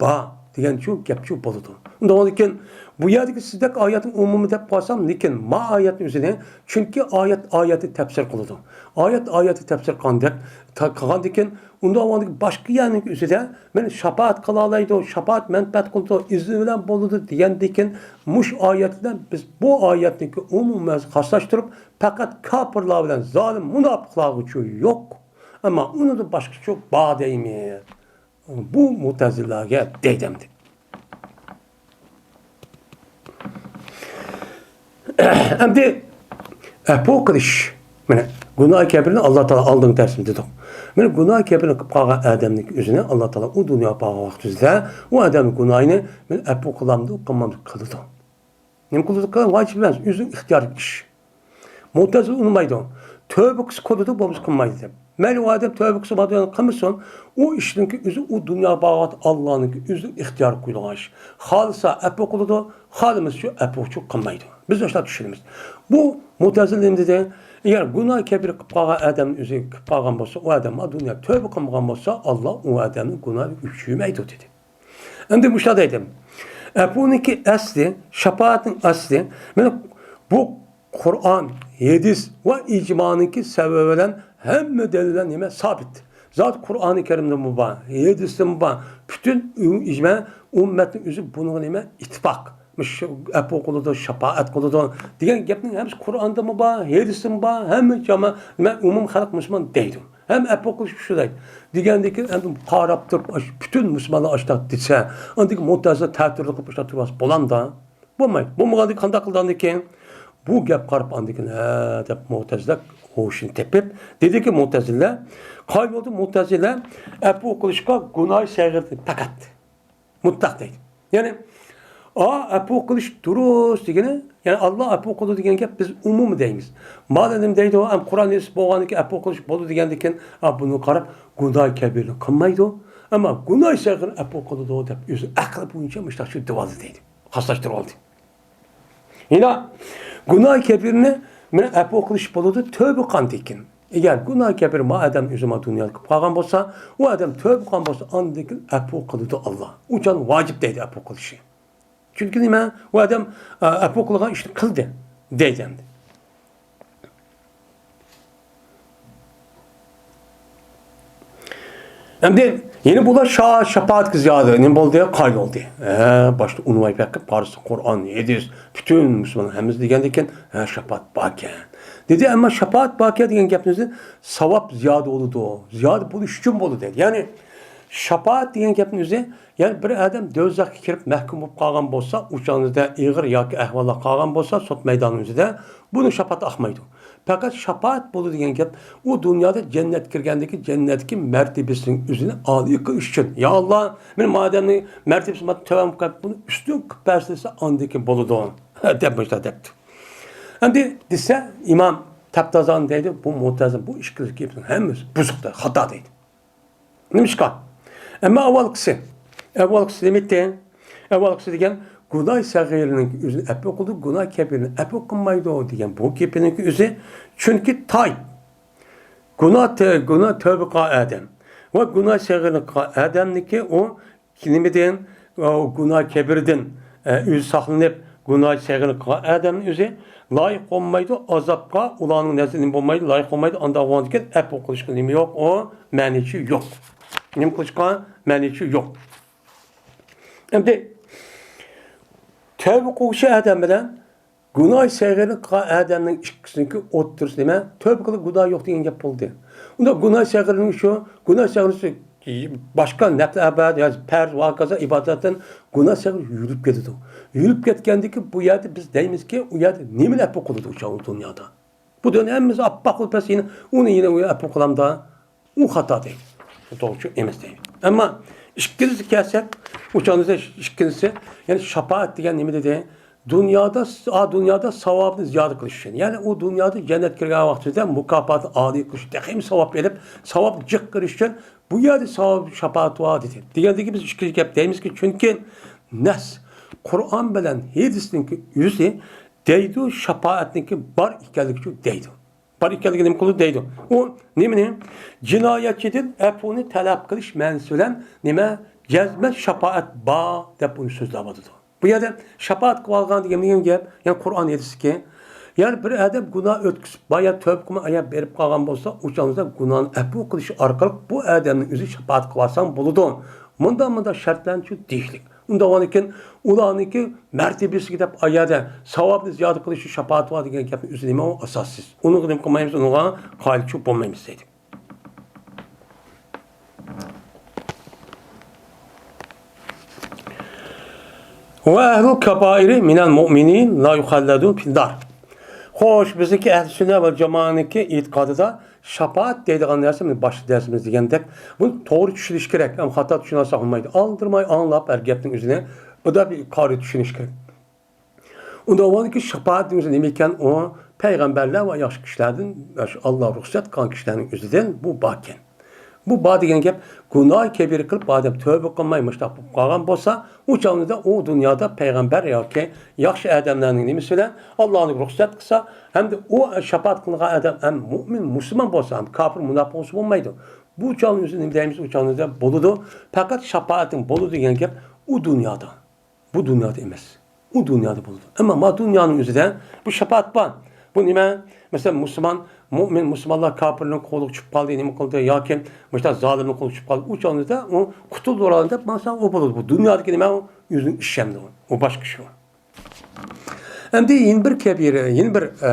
بار دېگەنچۇ گەپچۇ بولىدۇ. ئۇنداق بولىدىكەن، بۇ يەردىكى سىزدەك ئايەتنىڭ ئومۇمى دەپ قالسام، لېكىن ما ئايەتنىڭ ئۆزىنى، چۈنكى ئايەت ئايەتنى تەپسىر قىلىدۇ. ئايەت ئايەتنى تەپسىر قىلغاندەك، تا-، قىلغاندىكىن، ئۇنداق بولغاندىكىن باشقا يەرنىڭ ئۆزىدە مەن شاپائەت قىلالايدۇ، شاپائەت مەنپەئەت قىلىدۇ، ئىزنى بىلەن بولىدۇ دېگەندىكىن، مۇشۇ ئايەت بىلەن بىز بۇ ئايەتنىڭكى ئومۇمىي مەنىسىنى خاسلاشتۇرۇپ، پەقەت كاپىرلار بىلەن زالىم مۇناپىقلارغىچۇ يوق. ئەمما ئۇنىڭدىن باشقىچۇ بار دەيمىز. بۇ مۇتەزىلىلەرگە دەيدۇ ئەمدى. ئەمدى ئەپۇ قىلىش. مانا، گۇناھ كەبىرنى ئاللا تائالا ئالدىنقى دەرسىمىزدە دېدۇق. مانا، گۇناھ كەبىرنى قىلىپ قالغان ئادەمنىڭ ئۆزىنى ئاللا تائالا ئۇ دۇنيا بارغان ۋاقتىدا ئۇ ئادەمنىڭ گۇناھىنى، مانا، ئەپۇ قىلامدۇ، قىلمامدۇ، قىلىدۇ. نېمە قىلىدۇ؟ ۋاجىپ ئەمەس، ئۆزىنىڭ ئىختىيارى ئىش. مۇتەزىلە ئۇنىمايدۇ. تۆبە قىلسا قىلىدۇ، بولمىسا قىلمايدۇ دەپ. مەيلى ئۇ ئادەم تۆبە قىلسا بولىدۇ، قىلمىسۇن، ئۇ ئىشنىڭكى ئۆزى ئۇ دۇنيا باغات ئاللانىڭكى ئۆزىنىڭ ئىختىيارىغا قويۇلغان ئىش. خالىسا ئەپۇ قىلىدۇ، خالىمىسا شۇ ئەپۇچۇ قىلمايدۇ. بىز ئاشۇنداق چۈشىنىمىز. بۇ مۇتەزىلە نېمە دېدى؟ ئەگەر گۇناھ كەبىرە قىلىپ قالغان ئادەم ئۆزى قىلىپ قالغان بولسا، ئۇ ئادەم دۇنيا تۆبە قىلمىغان بولسا، ئاللا ئۇ ئادەمنىڭ گۇناھىنى ئۆچۈرمەيدۇ دېدى. ئەمدى مۇشۇنداق دەيدۇ. ئەپۇنىڭكى ئەسلى، شاپائەتنىڭ ئەسلى، مانا بۇ قۇرئان، ھەدىس ۋە ئىجمانىڭكى سەۋەبى بىلەن ھەممە دەلىللەر نېمە؟ سابىت. زادى قۇرئانى كەرىمدىمۇ بار، ھەدىستىمۇ بار. پۈتۈن ئىجما، ئۈممەتنىڭ ئۆزى بۇنىڭغا نېمە؟ ئىتتىپاق. مۇشۇ ئەپۇ قىلىدۇ، شاپائەت قىلىدۇ دېگەن گەپنىڭ ھەممىسى قۇرئاندىمۇ بار، ھەدىستىمۇ بار، ھەممە جاما-، نېمە، ئومۇم خەلق مۇسۇلمان دەيدۇ. ھەم ئەپۇ قىلىش شۇ دەيدۇ. دېگەندىن كېيىن ئەمدى قاراپ تۇرۇپ، ئاشۇ پۈتۈن مۇسۇلمانلار ئاشۇنداق دېسە، ئاندىن كېيىن مۇتەزىلە تەتۈرلۈك قىلىپ ئاشۇنداق تۇرۇۋالسا بولامدا؟ بولمايدۇ. بولمىغاندىن كېيىن قانداق قىلىدۇ ئاندىن كېيىن؟ بۇ گەپ قاراپ ئاندىن كېيىن، ھە، دەپ مۇتەزىلە ھوشىنى تېپىپ، دېدىكى مۇتەزىلە، قايىل بولدى مۇتەزىلە ئەپۇ قىلىشقا گۇناھ سەغىردىن پەقەت. مۇتلەق دەيدۇ. يەنى، ئا، ئەپۇ قىلىش دۇرۇس دېگىنى، يەنى ئاللا ئەپۇ قىلىدۇ دېگەن گەپ بىز ئومۇمىي دەيمىز. مانا نېمە دەيدۇ، ئەم، قۇرئان ھەدىس بولغاندىن كېيىن ئەپۇ قىلىش بولىدۇ دېگەندىن كېيىن، ئا، بۇنى قاراپ، گۇناھ كەبىرنى قىلمايدۇ، ئەمما گۇناھ سەغىرنى ئەپۇ قىلىدۇ دەپ ئۆزى ئەقلى بويىچە مۇشۇنداق شۇ دېۋالدى دەيدۇ. خاسلاشتۇرۇۋالدى. يەنە گۇناھ كەبىرنى مانا ئەپۇ قىلىش بولىدۇ، تۆبە قىلغاندىن كېيىن. ئەگەر گۇناھ كەبىر ما ئادەم ئۆزى ما دۇنيادا قىلىپ قالغان بولسا، ئۇ ئادەم تۆبە قىلغان بولسا، ئاندىن كېيىن ئەپۇ قىلىدۇ ئاللا. ئۇ چاغ ۋاجىپ دەيدۇ ئەپۇ قىلىشى. چۈنكى نېمە؟ ئۇ ئادەم، ئە، ئەپۇ قىلغان ئىشنى قىلدى دەيدۇ ئەمدى. ئەمدى يەنە بۇلار شا-، شاپائەتكە زىيادە نېمە بولدى؟ قايىل بولدى. ھە، باشتا ئۇنىماي بېقىپ قارىسا، قۇرئان، ھەدىس، پۈتۈن مۇسۇلمان ھەممىسى دېگەندىن كېيىن، ھە، شاپائەت باركەن دېدى. ئەمما شاپائەت باركەن دېگەن گەپنى ئۆزى ساۋاب زىيادە بولىدۇ. زىيادە بولۇش ئۈچۈن بولىدۇ. يەنى شاپائەت دېگەن گەپنى ئۆزى، يەنى بىر ئادەم دوزاخقا كىرىپ مەھكۇم بولۇپ قالغان بولسا، ئۇ چاغدا ئېغىر ياكى ئەھۋاللار قالغان بولسا، سوت مەيدانى ئۆزىدە، بۇنىڭ شاپائەت ئاقمايدۇ. پەقەت شاپائەت بولىدۇ دېگەن گەپ، ئۇ دۇنيادا جەننەتكە كىرگەندىكى جەننەتتىكى مەرتىبىسىنىڭ ئۆزىنى ئالىي قىلىش ئۈچۈن، يا ئاللا، مېنىڭ مادەمنىڭ مەرتىبىسى تۆۋەن بولۇپ قالىدۇ، بۇنى ئۈستۈن قىلىپ بەرسە دېسە، ئاندىن كېيىن بولىدۇ، دەپ مۇشۇنداق دەپتۇ. ئەمدى دېسە، ئىمام تەپتازانى دەيدۇ، بۇ مۇتەزىلە، بۇ ئىككىلىسى گېپىنىڭ ھەممىسى بۇزۇق، خاتا دەيدۇ. نېمىشقا؟ ئەمما ئاۋۋالقىسى، ئاۋۋالقىسى نېمە ئىدى؟ ئاۋۋالقىسى دېگەن گۇناھ سەغىرىنىڭ ئۆزىنى ئەپۇ قىلىدۇ، گۇناھ كەبىرىنى ئەپۇ قىلمايدۇ دېگەن بۇ گېپىنىڭ ئۆزى. چۈنكى تاي گۇناھ تە-، گۇناھ تەۋبە قىلغان ئادەم ۋە گۇناھ سەغىرىنى قىلغان ئادەمنىڭكى ئۇ نېمىدىن، ئۇ گۇناھ كەبىرىدىن، ئە، ئۆزى ساقلىنىپ، گۇناھ سەغىرىنى قىلغان ئادەمنىڭ ئۆزى لايىق بولمايدۇ، ئازابقا ئۇلارنىڭ نەزىرىدە نېمە بولمايدۇ، لايىق بولمايدۇ، ئانداق بولغاندىكىن ئەپۇ قىلىشقا نېمە يوق، ئۇ مەنىسى يوق. نېمە قىلىشقا مەنىسى يوق. ئەمدى تەۋبە قىلغۇچى ئادەم بىلەن گۇناھ سەغىرنى قىلغان ئادەمنىڭ ئىككىسىنىڭكى ئوتتۇرىسى نېمە؟ تەۋبە قىلىپ گۇناھ يوق دېگەن گەپ بولدى. ئۇنداق گۇناھ سەغىرنىڭ شۇ، گۇناھ سەغىرى باشقا نەپلى ئىبادەت يا پەرز ۋە ھاكازا ئىبادەتتىن گۇناھ سەغىرى يۈرۈپ كېتىدۇ. يۈرۈپ كەتكەندىكى بۇ يەردە بىز دەيمىزكى، ئۇ يەردە نېمىنى ئەپۇ قىلىدۇ ئۇ چاغ ئۇ دۇنيادا؟ بۇ دۇنيا ھەممىسى ئاپئاق بولۇپ كەتسە يەنە ئۇنى يەنە ئەپۇ قىلامدا؟ ئۇ خاتا دەيدۇ. ئۇ توغرا ئەمەس دەيدۇ. ئەمما ئىككىنچىسىگە كەلسەك، ئۇ چاغدا ئىككىنچىسى، يەنى شاپائەت دېگەن نېمە دېدى؟ دۇنيادا، ئا، دۇنيادا ساۋابنى زىيادە قىلىش ئۈچۈن. يەنى ئۇ دۇنيادا جەننەتكە كىرگەن ۋاقتىدا مۇكاپاتى ئالىي قىلىش، تېخىمۇ ساۋاب ئېلىپ، ساۋاب جىق قىلىش ئۈچۈن بۇ يەردە ساۋاب شاپائەت بار دېدى. دېگەندىن كېيىن بىز ئىككىنچى گەپ دەيمىزكى، چۈنكى نەس، قۇرئان بىلەن ھەدىسنىڭكى ئۆزى دەيدۇ، شاپائەتنىڭكى بار ئىكەنلىكى ئۈچۈن دەيدۇ. بار ئىكەنلىكىنى نېمە قىلىدۇ دەيدۇ. ئۇ نېمىنى؟ جىنايەتچىدىن ئەپۇنى تەلەپ قىلىش مەنىسى بىلەن نېمە؟ جەزمەن شاپائەت بار دەپ ئۇنى سۆزلەۋاتىدۇ. بۇ يەردە شاپائەت قىلىۋالغان دېگەن نېمە گەپ؟ يەنى قۇرئان ھەدىستىكى. يەنى بىر ئادەم گۇناھ ئۆتكۈزۈپ، بايا تۆبە قىلماي، ئايا بېرىپ قالغان بولسا، ئۇ چاغدا گۇناھنى ئەپۇ قىلىش ئارقىلىق بۇ ئادەمنىڭ ئۆزى شاپائەت قىلىۋالساڭ بولىدۇ. مۇنداق، مۇنداق شەرتلەرنى شۇ دېيىشلىك. ئۇنداق بولغاندىكىن ئۇلارنىڭكى مەرتىۋىسىگە دەپ ئايەدە ساۋابنى زىيادە قىلىشى شاپائەت بار دېگەن گەپنى ئۆزى نېمە ئۇ ئاساسسىز. ئۇنىڭغا نېمە قىلمايمىز، ئۇنىڭغا قايىلچۇ بولمايمىز دەيدۇ. ۋە ئەھلۇل كابائىرى مىنەل مۇئمىنىن لا يۇخەللەدۇن فىننار. خوش، بىزنىڭكى ئەھلى سۈننە ۋە جامائەنىڭكى ئېتىقادىدا شاپائەت دەيدىغان نەرسە، مانا باشتا دەرسىمىز دېگەندەك، بۇنى توغرا چۈشىنىش كېرەك. ئەم خاتا چۈشىنىۋالساق بولمايدۇ. ئالدىرىماي ئاڭلاپ ھەر گەپنىڭ ئۆزىنى، بۇدا بىر قارا چۈشىنىش كېرەك. ئۇندا بولغاندىكىن شاپائەت دېگەن نېمە ئىكەن؟ ئۇ پەيغەمبەرلەر ۋە ياخشى كىشىلەردىن، شۇ ئاللا رۇخسەت قىلغان كىشىلەرنىڭ ئۆزىدىن بۇ باركەن. بۇ بار دېگەن گەپ، گۇناھى كەبىرە قىلىپ، ئادەم تەۋبە قىلماي مۇشۇنداق بولۇپ قالغان بولسا، ئۇ چاغدا ئۇ دۇنيادا پەيغەمبەر ياكى ياخشى ئادەملەرنىڭ نېمىسى بىلەن ئاللانىڭ رۇخسەت قىلسا، ھەمدە ئۇ شاپائەت قىلىنغان ئادەم ھەم مۇئمىن، مۇسۇلمان بولسا، ھەم كاپىر، مۇناپىق بولسا بولمايدۇ. بۇ چاغنىڭ ئۆزىدە نېمە دەيمىز؟ ئۇ چاغنىڭ ئۆزىدە بولىدۇ. پەقەت شاپائەتنىڭ بولىدۇ دېگەن گەپ ئۇ دۇنيادا. بۇ دۇنيادا ئەمەس. ئۇ دۇنيادا بولىدۇ. ئەمما ما دۇنيانىڭ ئۆزىدە بۇ شاپائەت بار. بۇ نېمە؟ مەسىلەن، مۇسۇلمان، مۇئمىن، مۇسۇلمانلار كاپىرنىڭ قولىغا چۈشۈپ قالدى، نېمە قىلدى ياكى مۇشۇنداق زالىمنىڭ قولىغا چۈشۈپ قالدى، ئۇ چاغدا ئۇ قۇتۇلدى ئۇلاردىن دەپ ماڭسا، ئۇ بولىدۇ. بۇ دۇنيادىكى نېمە؟ ئۇ ئۆزىنىڭ ئىشى ئەمدى ئۇ. ئۇ باشقا ئىش ئۇ. ئەمدى يەنە بىر كەبىرە، يەنە بىر، ئە،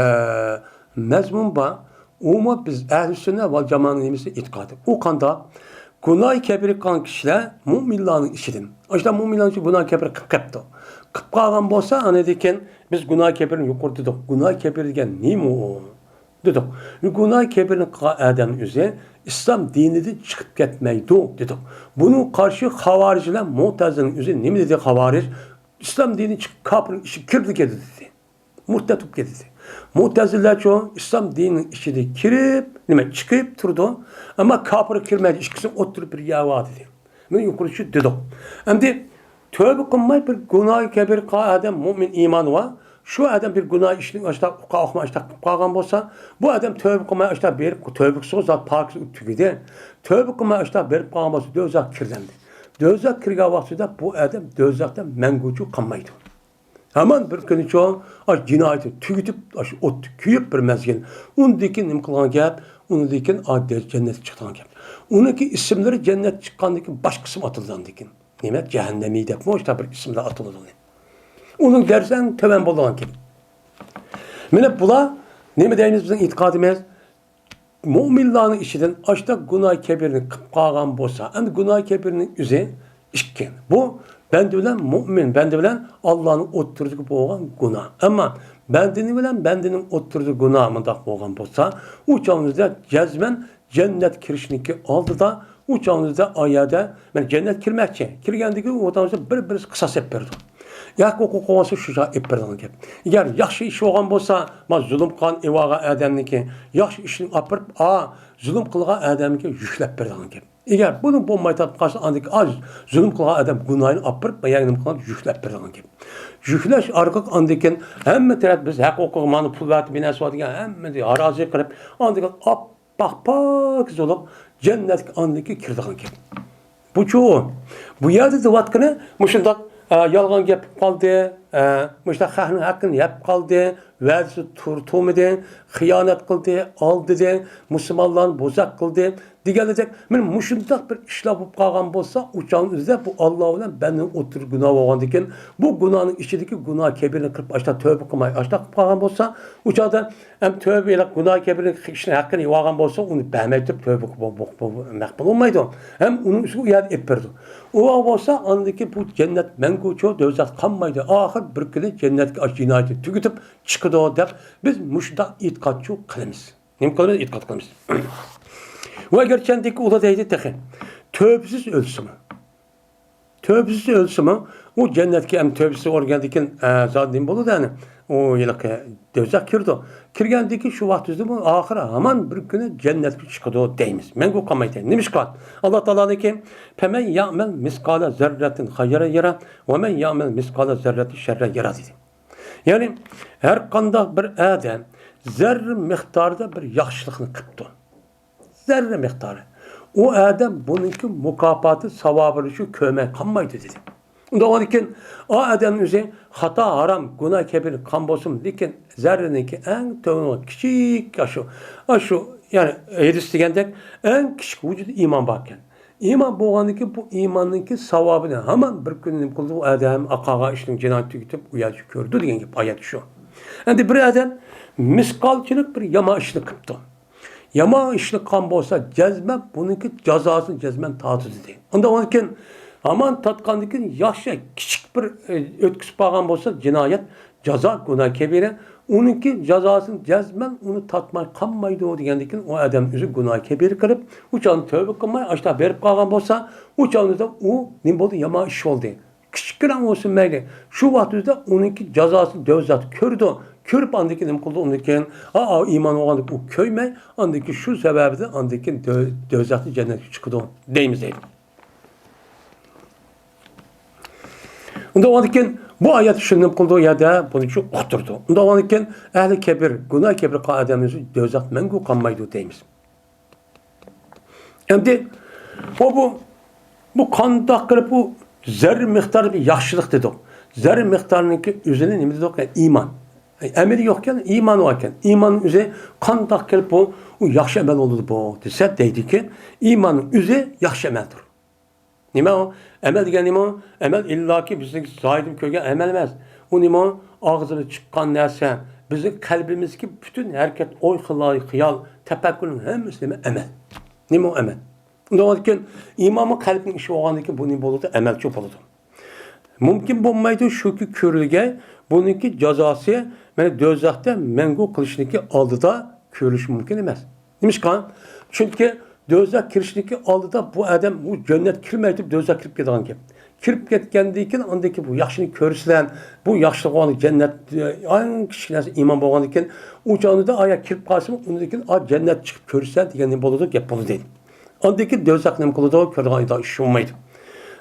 مەزمۇن بار. ئۇمۇ بىز ئەھلى سۈننە ۋەل جامائەنىڭ نېمىسى؟ ئېتىقادى. ئۇ قانداق؟ گۇناھى كەبىرە قىلغان كىشىلەر مۇئمىنلارنىڭ ئىچىدىن. ئاشۇنداق مۇئمىنلارنىڭ ئىچىدە گۇناھى كەبىرە قىلىپ قېپتۇ. قىلىپ قالغان بولسا، ئاندىن كېيىن بىز گۇناھى كەبىرىنى يۇقىرى دېدۇق. گۇناھى كەبىرە دېگەن نېمە ئۇ؟ دېدۇق. گۇناھى كەبىرىنى قىلغان ئادەمنىڭ ئۆزى ئىسلام دىنىدىن چىقىپ كەتمەيدۇ دېدۇق. بۇنىڭغا قارشى خاۋارىج بىلەن مۇئتەزىلىنىڭ ئۆزى نېمە دېدى؟ خاۋارىج ئىسلام دىنىدىن چىقىپ كاپىرنىڭ ئىچىگە كىردى كەتتى دېدى. مۇرتەت بولۇپ كەتتى. مۇتەزىللەرچۇ ئىسلام دىنىنىڭ ئىچىدە كىرىپ، نېمە، چىقىپ تۇرىدۇ. ئەمما كاپىرغا كىرمەيدۇ، ئىككىسىنىڭ ئوتتۇرىدا بىر يەر بار دېدى. مانا يۇقىرىدا شۇ دېدۇق. ئەمدى تۆۋە قىلماي بىر گۇناھى كەبىرە قىلغان ئادەم، مۇئمىن ئىمانى بار. شۇ ئادەم بىر گۇناھ ئىشنى ئاشتاق ئۇقا ئۇقماي ئاشتاق قىلىپ قالغان بولسا، بۇ ئادەم تۆۋە قىلماي ئاشتاق بېرىپ، تۆۋە قىلسىغۇ زات پاكىز ئۇ تۈگىدى. تۆۋە قىلماي ئاشتاق بېرىپ قالغان بولسا، دوزاخقا كىردى ئەمدى. دوزاخقا كىرگەن ۋاقتىدا بۇ ئادەم دوزاختا مەڭگۈچە قالمايدۇ. ھامان بىر كۈنىچۇ ئاشۇ جىنايىتىنى تۈگىتىپ، ئاشۇ ئوتتا كۆيۈپ بىر مەزگىل. ئۇندىن كېيىن نېمە قىلغان گەپ؟ ئۇندىن كېيىن ئا-، دە-، جەننەتكە چىقىدىغان گەپ. ئۇنىڭكى ئىسىملىرى جەننەتكە چىققاندىن كېيىن باشقا ئىسىم ئاتىلىدىغاندىن كېيىن. نېمە؟ جەھەننەمىي دەپمۇ ئاشۇنداق بىر ئىسىملار ئاتىلىدۇ. ئۇنىڭ دەرىجىسى ئەڭ تۆۋەن بولىدىغان گەپ. مانا بۇلار نېمە دەيمىز بىزنىڭ ئېتىقادىمىز؟ مۇئمىنلارنىڭ ئىچىدىن ئاشۇنداق گۇناھ كەبىرىنى قىلىپ قالغان بولسا، ئەمدى گۇناھ كەبىرىنىڭ ئۆزى ئىككى. بۇ بەندە بىلەن مۇئمىن، بەندە بىلەن ئاللانىڭ ئوتتۇرىسىدىكى بولغان گۇناھ. ئەمما بەندىنى بىلەن بەندىنىڭ ئوتتۇرىسىدا گۇناھ مۇنداق بولغان بولسا، ئۇ چاغدا جەزمەن جەننەتكە كىرىشنىڭكى ئالدىدا، ئۇ چاغدا ئا يەردە، مەن جەننەتكە كىرمەكچى. كىرگەندىكى ئۇ ئوتاڭدا بىر-بىرسى قىساس ئېلىپ بېرىدۇ. ھەق ھوقۇق بولسا شۇ چاغ ئېلىپ بېرىدىغان گەپ. ئەگەر ياخشى ئىش بولغان بولسا، ما زۇلۇم قىلغان، ئېلىۋالغان ئادەمنىڭكى ياخشى ئىشىنى ئاپىرىپ، ئا، زۇلۇم قىلغان ئادەمگە يۈكلەپ بېرىدىغان گەپ. ئەگەر بۇنى بولماي تاپقان قالسا، ئاندىن كېيىن، ئا، زۇلۇم قىلغان ئادەم گۇناھىنى ئاپىرىپ، يەنە نېمە قىلغان؟ يۈكلەپ بېرىدىغان گەپ. يۈكلەش ئارقىلىق ئاندىن كېيىن ھەممە تەرەپ بىز ھەق ھوقۇقى مانا پۇل بەردى، بىر نەرسە بار دېگەن ھەممىنى ھارازى قىلىپ، ئاندىن كېيىن ئاپئاق پاكىز بولۇپ جەننەتكە ئاندىن كېيىن كىرىدىغان گەپ. بۇچۇ بۇ يەردە دەۋاتقىنى مۇشۇنداق، ئە، يالغان گەپ قىلىپ قالدى، ئە، مۇشۇنداق خەقنىڭ ھەققىنى يەپ قالدى، ۋەدىسى تۇر-، تۇرمىدى، خىيانەت قىلدى، ئالدىدى، مۇسۇلمانلارنى بوزەك قىلدى دېگەندەك، مانا مۇشۇنداق بىر ئىشلار بولۇپ قالغان بولسا، ئۇ چاغنىڭ ئۆزىدە بۇ ئاللا بىلەن بەندىنىڭ ئوتتۇرىدا گۇناھ بولغاندىكىن، بۇ گۇناھنىڭ ئىچىدىكى گۇناھ كەبىرىنى قىلىپ، ئاشتا تۆبە قىلماي، ئاشتا قىلىپ قالغان بولسا، ئۇ چاغدا ھەم تۆبە ئېلىپ، گۇناھ كەبىرىنىڭ ئىشىنى ھەققىنى يېۋالغان بولسا، ئۇنى بەرمەي تۇرۇپ تۆبە قىلىپ بو-، بو-، بو-، مەقبۇل بولمايدۇ. ھەم ئۇنىڭ ئۈستىگە ئۇ يەردە ئېلىپ بېرىدۇ. ئۇ بولسا ئاندىكى بۇ جەننەت مەڭگۈچۇ دوزاختا قالمايدۇ. ئاخىر بىر كۈنى جەننەتكە ئاشۇ جىنايىتى تۈگىتىپ چىقىدۇ دەپ بىز مۇشۇنداق ئېتىقادچۇ قىلىمىز. نېمە قىلىمىز؟ ئېتىقاد قىلىمىز. ۋە گەرچەندىكى ئۇلار دەيدۇ تېخى. تۆبىسىز ئۆلسىمۇ. تۆبىسىز ئۆلسىمۇ، ئۇ جەننەتكە ئەمدى تۆبىسىز ئۆلگەندىن كېيىن، ئە، زادى نېمە بولىدۇ ئەنە؟ ئۇ ھېلىقى دوزاخ كىرىدۇ. كىرگەندىن كېيىن شۇ ۋاقىت ئۆزىدىمۇ ئاخىرى ھامان بىر كۈنى جەننەتكە چىقىدۇ دەيمىز. مەڭگۈ قالمايدۇ. نېمىشقا؟ ئاللا تائالانىڭكى، فَمَنْ يَعْمَلْ مِثْقَالَ ذَرَّةٍ خَيْرًا يَرَهُ وَمَنْ يَعْمَلْ مِثْقَالَ ذَرَّةٍ شَرًّا يَرَهُ دېدى. يەنى، ھەر قانداق بىر ئادەم زەررە مىقدارىدا بىر ياخشىلىقنى قىپتۇ. زەررە مىقدارى. ئۇ ئادەم بۇنىڭكى مۇكاپاتى، ساۋابىنى شۇ كۆرمەي قالمايدۇ، دېدى. ئۇنداق بولغاندىكىن، ئۇ ئادەمنىڭ ئۆزى خاتا، ھارام، گۇناھ كەبىرە قىلغان بولسىمۇ، لېكىن زەررىنىڭكى ئەڭ تۆۋىنى كىچىك، ئاشۇ، ئاشۇ، يەنى ھەدىس دېگەندەك، ئەڭ كىچىك ۋۇجۇدى ئىمان باركەن. ئىمان بولغاندىن كېيىن بۇ ئىماننىڭكى ساۋابىنى ھامان بىر كۈنى نېمە قىلدى؟ ئۇ ئادەم قىلغان ئىشنىڭ جىنايىتى تۈگىتىپ، ئۇ يەردە كۆردى دېگەن گەپ، ئايەت شۇ. ئەمدى بىر ئادەم مىسقالچىلىك بىر يامان ئىشنى قىپتۇ. يامان ئىشنى قىلغان بولسا، جەزمەن بۇنىڭكى جازاسىنى جەزمەن تارتىدۇ دېدى. ئۇنداق بولغاندىكىن، ھامان تارتقاندىن كېيىن ياخشى كىچىك بىر، ئى، ئۆتكۈزۈپ قالغان بولسا جىنايەت، جازا، گۇناھ كەبىرە، ئۇنىڭكى جازاسىنى جەزمەن ئۇنى تارتماي قالمايدۇ دېگەندىكىن ئۇ ئادەم ئۆزى گۇناھ كەبىرە قىلىپ، ئۇ چاغدا تەۋبە قىلماي ئاشۇنداق بېرىپ قالغان بولسا، ئۇ چاغدا ئۇ نېمە بولدى؟ يامان ئىش بولدى. كىچىككىنە بولسۇن مەيلى. شۇ ۋاقىت ئۆزىدە ئۇنىڭكى جازاسىنى دوزاختا كۆرىدۇ. كۆرۈپ ئاندىن كېيىن نېمە قىلىدۇ؟ ئۇنىڭ كېيىن، ئا، ئا، ئىمان بولغاندىن كېيىن ئۇ كۆيمەي، ئاندىن كېيىن شۇ سەۋەبىدىن ئاندىن كېيىن دۆ-، دوزاختىن جەننەتكە چىقىدۇ دەيمىز دەيدۇ. ئۇنداق بولغاندىن كېيىن بۇ ئايەت شۇنى نېمە قىلىدۇ؟ يەردە بۇنى شۇ ئۇقتۇرىدۇ. ئۇنداق بولغاندىن كېيىن ئەھلى كەبىر، گۇناھ كەبىر قىلغان ئادەمنىڭ دوزاختا مەڭگۈ قالمايدۇ دەيمىز. ئەمدى بۇ، بۇ، بۇ قانداق قىلىپ بۇ زەررە مىقدارى بىر ياخشىلىق دېدۇق. زەررە مىقدارنىڭكى ئۆزىنى نېمە دېدۇق؟ ئىمان. ئەمىلى يوق ئىكەن، ئىمان بار ئىكەن. ئىماننىڭ ئۆزى قانداق قىلىپ بۇ، ئۇ ياخشى ئەمەل بولىدۇ بۇ دېسە دەيدىكى، ئىماننىڭ ئۆزى ياخشى ئەمەلدۇر. نېمە ئۇ؟ ئەمەل دېگەن نېمە ئۇ؟ ئەمەل ئىللاكى بىزنىڭ زاھىردىن كۆرگەن ئەمەل ئەمەس. ئۇ نېمە ئۇ؟ ئاغزىمىزدىن چىققان نەرسە، بىزنىڭ قەلبىمىزدىكى پۈتۈن ھەرىكەت، ئوي، خىيال، تەپەككۇرنىڭ ھەممىسى نېمە؟ ئەمەل. نېمە ئۇ ئەمەل؟ ئۇنداق بولغاندىكىن، ئىمانمۇ قەلبنىڭ ئىشى بولغاندىكىن بۇ نېمە بولىدۇ؟ ئەمەلچۇ بولىدۇ. مۇمكىن بولمايدۇ، شۇكى كۆرۈلگەي، بۇنىڭكى جازاسى، مانا، دوزاختا مەڭگۈ قېلىشنىڭكى ئالدىدا كۆرۈلۈشى مۇمكىن ئەمەس. نېمىشقا؟ چۈنكى دوزاخ كىرىشنىڭكى ئالدىدا بۇ ئادەم، بۇ جەننەت كىرمەي تۇرۇپ دوزاخ كىرىپ كېتىدىغان گەپ. كىرىپ كەتكەندىن كېيىن ئاندىن كېيىن بۇ ياخشىنى كۆرسىلەن، بۇ ياخشىلىق بولغان جەننەت، ئەڭ كىچىك نەرسە ئىمان بولغاندىن كېيىن، ئۇ چاغدا ئايا كىرىپ قالسىمۇ، ئۇندىن كېيىن ئا جەننەت چىقىپ كۆرسىلەن دېگەندىن بولىدۇ، گەپ بولىدۇ دەيدۇ. ئاندىن كېيىن دوزاخ نېمە قىلىدۇ؟ كۆرىدىغان ئىش بولمايدۇ.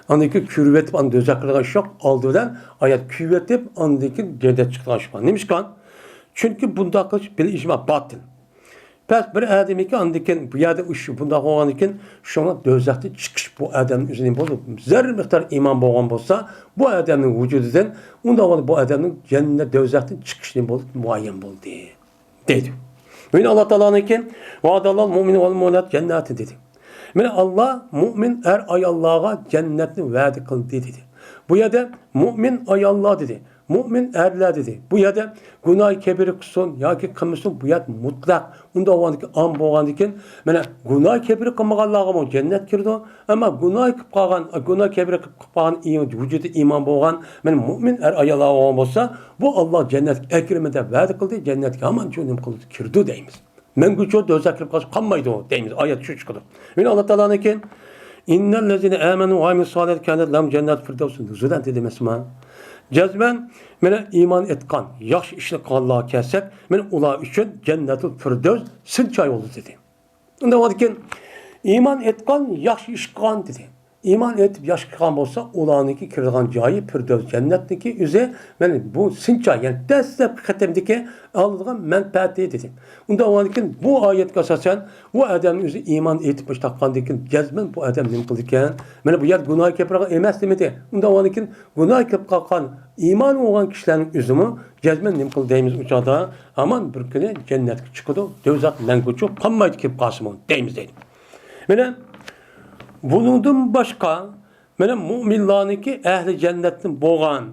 ئاندىن كېيىن كۆرۈۋېتىپ، ئاندىن دوزاخ كىرىدىغان ئىش يوق. ئالدى بىلەن ھايات كۆرۈۋېتىپ، ئاندىن كېيىن جەننەت چىقىدىغان ئىش بار. نېمىشقا؟ چۈنكى بۇنداق قىلىش بىل ئىجما باتىل. بەس بىر ئادەمكى ئاندىن كېيىن بۇ يەردە ئىش بۇنداق بولغاندىن كېيىن شۇڭا دوزاختىن چىقىش بۇ ئادەمنىڭ ئۆزىنى بولىدۇ. زەررە مىقدار ئىمان بولغان بولسا، بۇ ئادەمنىڭ ۋۇجۇدىدىن، ئۇنداق بولغاندا بۇ ئادەمنىڭ جەننەت دوزاختىن چىقىشى نېمە بولدى؟ مۇئەييەن بولدى. دەيدۇ. يەنە ئاللا تائالانىڭكى، «ۋەئەدەللاھۇل مۇئمىنىنە ۋەل مۇئمىناتى جەنناتىن» دېدى. مانا ئاللا مۇئمىن ئەر ئاياللارغا جەننەتنى ۋەدە قىلدى دېدى. بۇ يەردە مۇئمىن ئاياللار دېدى. مۇئمىن ئەرلەر دېدى. بۇ يەردە گۇناھ كەبىرە قىلسۇن ياكى قىلمىسۇن، بۇ يەردە مۇتلەق. ئۇنداق بولغاندىكىن، ئام بولغاندىكىن، مانا گۇناھ كەبىرە قىلمىغانلارغىمۇ جەننەت كىرىدۇ. ئەمما گۇناھ قىلىپ قالغان، گۇناھ كەبىرە قىلىپ قالغان، ئى-، ۋۇجۇدى ئىمان بولغان، مانا مۇئمىن ئەر ئاياللار بولغان بولسا، بۇ ئاللا جەننەتكە ئەكىرىمىن دەپ ۋەدە قىلدى، جەننەتكە ھامان شۇ نېمە قىلدى، كىردى دەيمىز. مەڭگۈچە دوزاخ كىرىپ قالسا قالمايدۇ دەيمىز. ئايەت شۇ چىقىدۇ. يەنە ئاللا تائالانىڭكى، «ئىننەللەزىنە ئامەنۇ ۋە ئامىلۇس سالىھاتى كانەت لەھۇم جەنناتۇل فىردەۋسى نۇزۇلەن» دېدى ئەمەسمۇ؟ جەزمەن، مانا ئىمان ئېيتقان، ياخشى ئىشنى قىلغانلارغا كەلسەك، مانا ئۇلار ئۈچۈن جەننەتۇل فىردەۋس سىنچاي بولدى دېدى. ئۇنداق بولغاندىكىن، ئىمان ئېيتقان، ياخشى ئىش قىلغان دېدى. ئىمان ئېيتىپ ياخشى قىلغان بولسا، ئۇلارنىڭكى كىرىدىغان جايى پىردەۋس جەننەتنىڭكى ئۆزى، مانا بۇ سىنچاي، يەنى دەسلەپكى قەدەمدىكى ئالىدىغان مەنپەئەتى دېدى. ئۇنداق بولغاندىكىن، بۇ ئايەتكە ئاساسەن، بۇ ئادەمنىڭ ئۆزى ئىمان ئېيتىپ مۇشۇ تاققاندىن كېيىن، جەزمەن بۇ ئادەم نېمە قىلىدىكەن؟ مانا بۇ يەردە گۇناھ كەبىرە ئەمەس دېمىدى. ئۇنداق بولغاندىكىن، گۇناھ كەپ قالغان، ئىمانى بولغان كىشىلەرنىڭ ئۆزىمۇ جەزمەن نېمە قىلدى دەيمىز ئۇ چاغدا؟ ھامان بىر كۈنى جەننەتكە چىقىدۇ، دوزاخ مەڭگۈچە قالمايدۇ، كىرىپ قالسىمۇ دەيمىز دەيدۇ. مانا بۇنىڭدىن باشقا، مانا مۇئمىنلارنىڭكى ئەھلى جەننەتتىن بولغان،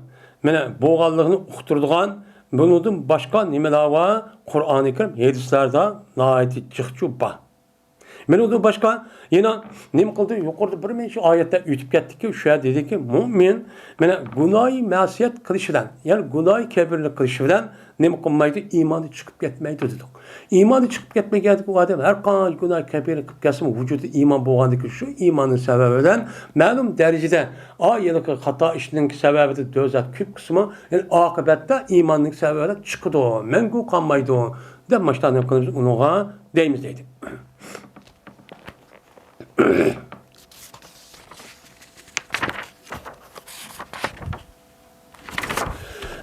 مانا بولغانلىقىنى ئۇقتۇرىدىغان بۇنىڭدىن باشقا نېمىلەر بار؟ قۇرئانى كەرىم، ھەدىسلەردە ناھايىتى جىقچۇ بار. مانا ئۇندىن باشقا يەنە نېمە قىلدى؟ يۇقىرىدا بىر مۇنچە ئايەتلەر ئۆتۈپ كەتتىكى، شۇ يەردە دېدىكى، مۇئمىن، مانا گۇناھى مەسىيەت قىلىشى بىلەن، يەنى گۇناھى كەبىرىنى قىلىشى بىلەن نېمە قىلمايدۇ؟ ئىمانى چىقىپ كەتمەيدۇ دېدۇق. ئىمانى چىقىپ كەتمىگەندىكى ئۇ ئادەم ھەر قانچە گۇناھ كەبىرە قىلىپ كەلسىمۇ، ۋۇجۇدى ئىمان بولغاندىكى شۇ ئىماننىڭ سەۋەبى بىلەن مەلۇم دەرىجىدە ئا ھېلىقى خاتا ئىشنىڭ سەۋەبىدىن دوزاخ كۆپ قىسمى، يەنى ئاقىبەتتە ئىماننىڭ سەۋەبى بىلەن چىقىدۇ، مەڭگۈ قالمايدۇ دەپ ماشۇنداق نېمە قىلىمىز ئۇنىڭغا دەيمىز دەيدۇ.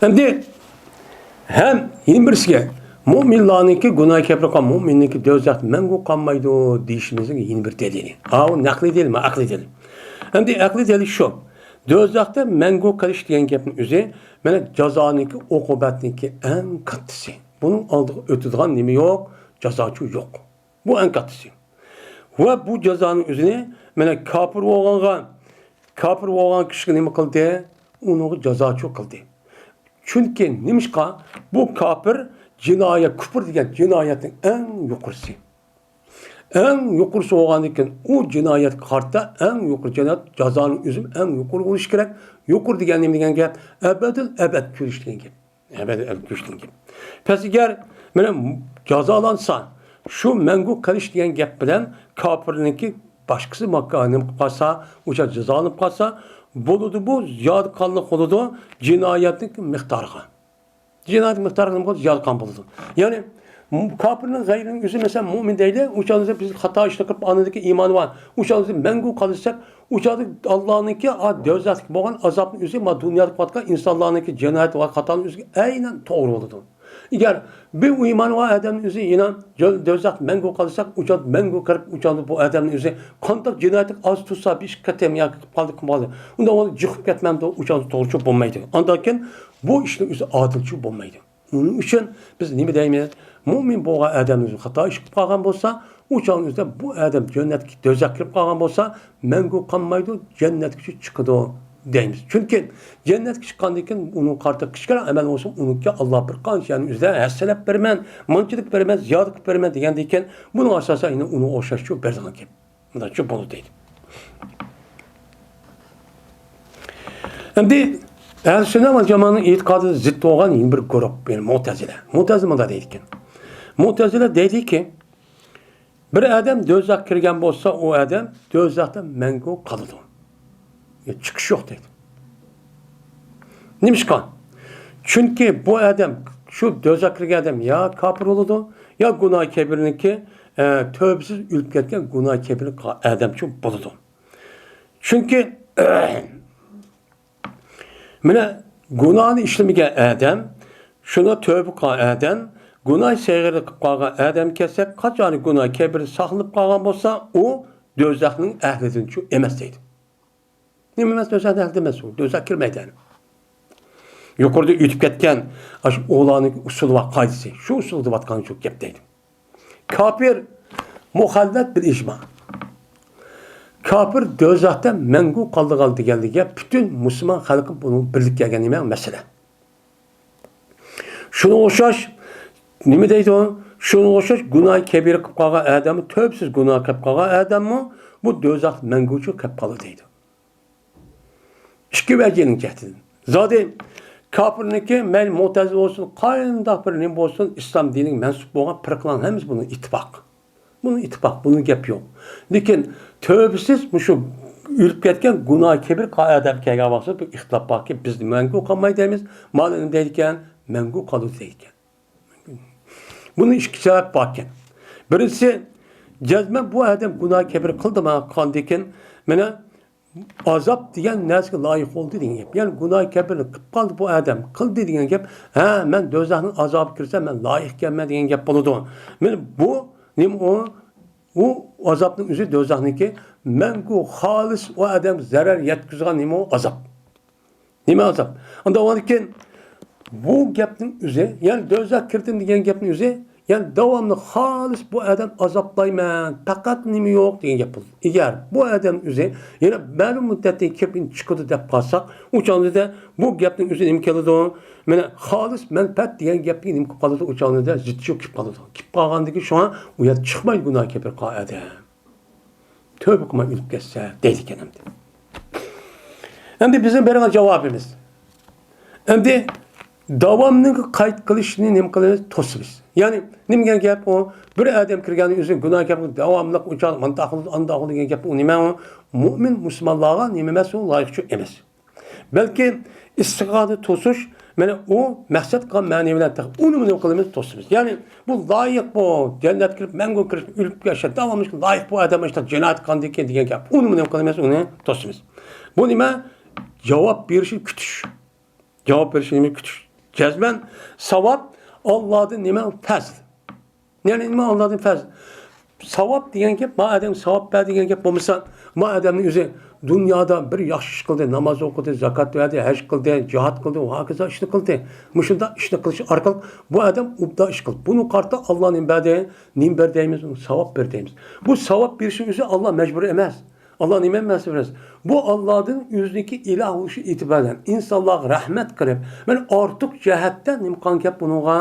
ئەمدى ھەم يەنە بىرسىگە، مۇئمىنلارنىڭكى گۇناھ كەبىرە قىلغان مۇئمىننىڭكى دوزاختا مەڭگۈ قالمايدۇ دېيىشىمىزنىڭ يەنە بىر دەلىلى. ئاۋۇ نەقلىي دەلىل، ئەقلىي دەلىل. ئەمدى ئەقلىي دەلىل شۇ. دوزاختا مەڭگۈ قېلىش دېگەن گەپنىڭ ئۆزى، مانا جازانىڭكى، ئوقۇبەتنىڭكى ئەڭ كاتتىسى. بۇنىڭ ئالدىغا ئۆتىدىغان نېمە يوق؟ جازاچۇ يوق. بۇ ئەڭ كاتتىسى. ۋە بۇ جازانىڭ ئۆزىنى، مانا، كاپىر بولغانغا، كاپىر بولغان كىشىگە نېمە قىلدى؟ ئۇنىڭغا جازاچۇ قىلدى. چۈنكى نېمىشقا؟ بۇ كاپىر جىنايەت، كۇپۇر دېگەن جىنايەتنىڭ ئەڭ يۇقىرىسى. ئەڭ يۇقىرىسى بولغاندىن كېيىن، ئۇ جىنايەتكە قارىتا ئەڭ يۇقىرى جىنايەت جازانىڭ ئۆزىمۇ ئەڭ يۇقىرى بولۇشى كېرەك. يۇقىرى دېگەن نېمە دېگەن گەپ؟ ئەبەدىل ئەبەد كۆرۈش دېگەن گەپ. ئەبەدىل ئەبەد كۆرۈش دېگەن گەپ. پەس ئەگەر مانا جازالانسا، شۇ مەڭگۈ قېلىش دېگەن گەپ بىلەن كاپىرنىڭكى باشقىسى ماكانى قىلىپ قالسا، ئۇ جازالىنىپ قالسا، بولىدۇ، بۇ زىيادە قانلىق بولىدۇ جىنايەتنىڭ مىقدارىغا. جىنايەت مىقدارى نېمە بولىدۇ؟ زىيادە قان بولىدۇ. يەنى، م-، كاپىرنىڭ غەيرىنىڭ ئۆزى، مەسىلەن، مۇئمىن دەيلى، ئۇ چاغدا بىز خاتا ئىشنى قىلىپ، ئاندىكى ئىمانى بار، ئۇ چاغدا مەڭگۈ قالساق، ئۇ چاغدا ئاللانىڭكى، ئا، دوزاختىكى بولغان ئازابنىڭ ئۆزى، ما دۇنيادا قىلىۋاتقان ئىنسانلارنىڭكى جىنايەت ۋە خاتانىڭ ئۆزىگە ئەينەن توغرا بولىدۇ. ئەگەر بىر ئىمانى بار ئادەمنىڭ ئۆزى يەنە جۆ-، دوزاختا مەڭگۈ قالساق، ئۇ چاغدا مەڭگۈ قېلىپ، ئۇ چاغدا بۇ ئادەمنىڭ ئۆزى قانداق جىنايەتلىك ئاز تۇرسا، بىر ئىككى قېتىم ياكى قىلىپ قالدى، قىلىپ قالدى. ئۇنداق بولسا جىقىپ كەتمەمدۇ؟ ئۇ چاغدا توغرىچۇ بولمايدۇ. ئاندىن كېيىن بۇ ئىشنىڭ ئۆزى ئادىلچۇ بولمايدۇ. ئۇنىڭ ئۈچۈن بىز نېمە دەيمىز؟ مۇئمىن بولغان ئادەمنىڭ ئۆزى خاتا ئىش قىلىپ قالغان بولسا، ئۇ چاغنىڭ ئۆزىدە بۇ ئادەم جەننەتكە، دوزاخقا كىرىپ قالغان بولسا، مەڭگۈ قالمايدۇ، جەننەتكىچە چىقىدۇ دەيمىز. چۈنكى جەننەتكە چىققاندىن كېيىن ئۇنىڭ قارىتا كىچىككىنە ئەمەل بولسۇن، ئۇنىڭكى ئاللا بىر قانچە يەرنىڭ ئۆزىدە ھەسسىلەپ بېرىمەن، مانچىلىك بېرىمەن، زىيادە قىلىپ بېرىمەن دېگەندىن كېيىن، بۇنىڭ ئاساسىدا يەنە ئۇنىڭغا ئوخشاشچۇ بېرىدىغان گەپ. مۇنداقچۇ بولىدۇ دەيدۇ. ئەمدى ئەھلى سۈننە ۋە جامائەتنىڭ ئېتىقادىغا زىت بولغان يەنە بىر گۇرۇھ، يەنى مۇتەزىلە. مۇتەزىلە مۇنداق دەيدىكەن. مۇتەزىلە دەيدىكى، بىر ئادەم دوزاخقا كىرگەن بولسا، ئۇ ئادەم دوزاختا مەڭگۈ قالىدۇ. يا چىقىش يوق دەيدۇ. نېمىشقا؟ چۈنكى بۇ ئادەم، شۇ دوزاخقا كىرگەن ئادەم يا كاپىر بولىدۇ، يا گۇناھ كەبىرنىڭكى، ئە، تۆۋبىسىز ئۆلۈپ كەتكەن گۇناھ كەبىر ئادەمچۇ بولىدۇ. چۈنكى مانا گۇناھنى ئىشلىمىگەن ئادەم، شۇنى تۆۋبە قىلغان ئادەم، گۇناھ سەغىرە قىلىپ قالغان ئادەم كەلسە، قاچان گۇناھ كەبىرى ساقلىنىپ قالغان بولسا، ئۇ دوزاخنىڭ ئەھلىدىنچۇ ئەمەس دەيدۇ. نېمە ئەمەس؟ دوزاخنىڭ ئەھلى ئەمەس ئۇ. دوزاخ كىرمەيدۇ. يۇقىرىدا ئۆتۈپ كەتكەن ئاشۇ ئۇلارنىڭ ئۇسۇلى ۋە قائىدىسى. شۇ ئۇسۇلدا دەۋاتقان شۇ گەپ دەيدۇ. كاپىر مۇخەللەت بىل ئىجما. كاپىر دوزاختا مەڭگۈ قالىدىغان دېگەنلىكى گەپ، پۈتۈن مۇسۇلمان خەلقى بۇنىڭ بىرلىككە كەلگەن نېمە؟ مەسىلە. شۇنىڭغا ئوخشاش، نېمە دەيدۇ؟ شۇنىڭغا ئوخشاش گۇناھى كەبىرە قىلىپ قالغان ئادەم، تۆۋبىسىز گۇناھ قىلىپ قالغان ئادەممۇ بۇ دوزاختا مەڭگۈچە قېلىپ قالىدۇ دەيدۇ. ئىككى ۋەجىنىڭ جەھىتىدىن. زادى كاپىرنىڭكى مەيلى مۇتەزىلە بولسۇن، قانداق بىر نېمە بولسۇن، ئىسلام دىنىگە مەنسۇپ بولغان پىرقىلارنىڭ ھەممىسى بۇنىڭ ئىتتىپاق. بۇنىڭ ئىتتىپاق، بۇنىڭ گەپ يوق. لېكىن تۆۋبىسىز مۇشۇ ئۆلۈپ كەتكەن گۇناھى كەبىر ئادەم كەلگەن ۋاقتىدا بىر ئىختىلاپ باركى، بىز مەڭگۈ قالماي دەيمىز، مانا نېمە دەيدىكەن، مەڭگۈ قالىدۇ دەيدىكەن. بۇنىڭ ئىككى سەۋەب باركەن. بىرىنچىسى، جەزمەن بۇ ئادەم گۇناھ كەبىر قىلدىما؟ قىلغاندىكىن، مانا ئازاب دېگەن نەرسىگە لايىق بولدى دېگەن گەپ. يەنى گۇناھ كەبىرنى قىلىپ قالدى بۇ ئادەم، قىلدى دېگەن گەپ. ھە، مەن دوزاخنىڭ ئازابىغا كىرسەم، مەن لايىق ئىكەنمەن دېگەن گەپ بولىدۇ. مانا بۇ نېمە ئۇ؟ ئۇ ئازابنىڭ ئۆزى دوزاخنىڭكى مەڭگۈ خالىس ئۇ ئادەمگە زەرەر يەتكۈزىدىغان نېمە ئۇ؟ ئازاب. نېمە ئازاب؟ ئاندىن ئۇنىڭدىن كېيىن بۇ گەپنىڭ ئۆزى، يەنى دوزاخ كىردىم دېگەن گەپنىڭ ئۆزى، يەنى داۋاملىق خالىس بۇ ئادەم ئازابلايمەن، پەقەت نېمە يوق دېگەن گەپ بولىدۇ. ئەگەر بۇ ئادەم ئۆزى يەنە مەلۇم مۇددەتتىن كېيىن چىقىدۇ دەپ قالساق، ئۇ چاغدا بۇ گەپنىڭ ئۆزى نېمە كېلىدۇ؟ مانا خالىس مەنپەئەت دېگەن گەپكە نېمە قىلىپ قالىدۇ؟ ئۇ چاغدا زىتچۇ كېلىپ قالىدۇ. كېلىپ قالغاندىكىن شۇڭا ئۇ يەردە چىقمايدۇ گۇناھ كەبىر قىلغان ئادەم. تۆبە قىلماي ئۆلۈپ كەتسە دەيدىكەن ئەمدى. ئەمدى بىزنىڭ بېرىدىغان جاۋابىمىز. ئەمدى داۋامنى قايت قىلىشنى نېمە قىلىمىز؟ توسىمىز. يەنى نېمە دېگەن گەپ ئۇ؟ بىر ئادەم كىرگەن ئۆزى گۇناھ گەپ داۋاملىق ئۇچار، مانداق قىلىدۇ، ئانداق قىلىدۇ دېگەن گەپ ئۇ نېمە ئۇ؟ مۇئمىن مۇسۇلمانلارغا نېمە ئەمەس ئۇ؟ لايىقچۇ ئەمەس. بەلكى ئىستىخارە توسۇش، مانا ئۇ مەقسەت قىلغان مەنىۋىلەرنى تېخى ئۇنىمۇ نېمە قىلىمىز؟ توسىمىز. يەنى بۇ لايىق بۇ، جەننەتكە كىرىپ مەڭگۈ كىرىپ ئۆلۈپ كەتسە داۋاملىق لايىق بۇ ئادەم ئاشۇنداق جىنايەت قىلغاندىكىن دېگەن گەپ. ئۇنىمۇ نېمە قىلىمىز؟ ئۇنى توسىمىز. بۇ نېمە؟ جاۋاب بېرىشنى كۈتۈش. جاۋاب بېرىشنى نېمە؟ كۈتۈش. جەزمەن ساۋاب ئاللادىن نېمە؟ پەزل. يەنى نېمە؟ ئاللادىن پەزل. ساۋاب دېگەن گەپ، ما ئادەمگە ساۋاب بەر دېگەن گەپ بولمىسا، ما ئادەمنىڭ ئۆزى دۇنيادا بىر ياخشى ئىش قىلدى، ناماز ئوقۇدى، زاكات بەردى، ھەج قىلدى، جىھاد قىلدى، ۋە ھاكازا ئىشنى قىلدى. مۇشۇنداق ئىشنى قىلىش ئارقىلىق بۇ ئادەم ئوبدان ئىش قىلدى. بۇنىڭغا قارىتا ئاللا نېمە بەردى؟ نېمە بەر دەيمىز؟ ساۋاب بەر دەيمىز. بۇ ساۋاب بېرىشنىڭ ئۆزى ئاللا مەجبۇرىي ئەمەس. ئاللا نېمە ئەمەس بىلەن؟ بۇ ئاللادىن ئۆزىنىڭكى ئىلاھ بولۇشى ئېتىبارەن ئىنسانلارغا رەھمەت قىلىپ، مانا ئارتۇق جەھەتتە نېمە قىلغان گەپ بۇنىڭغا؟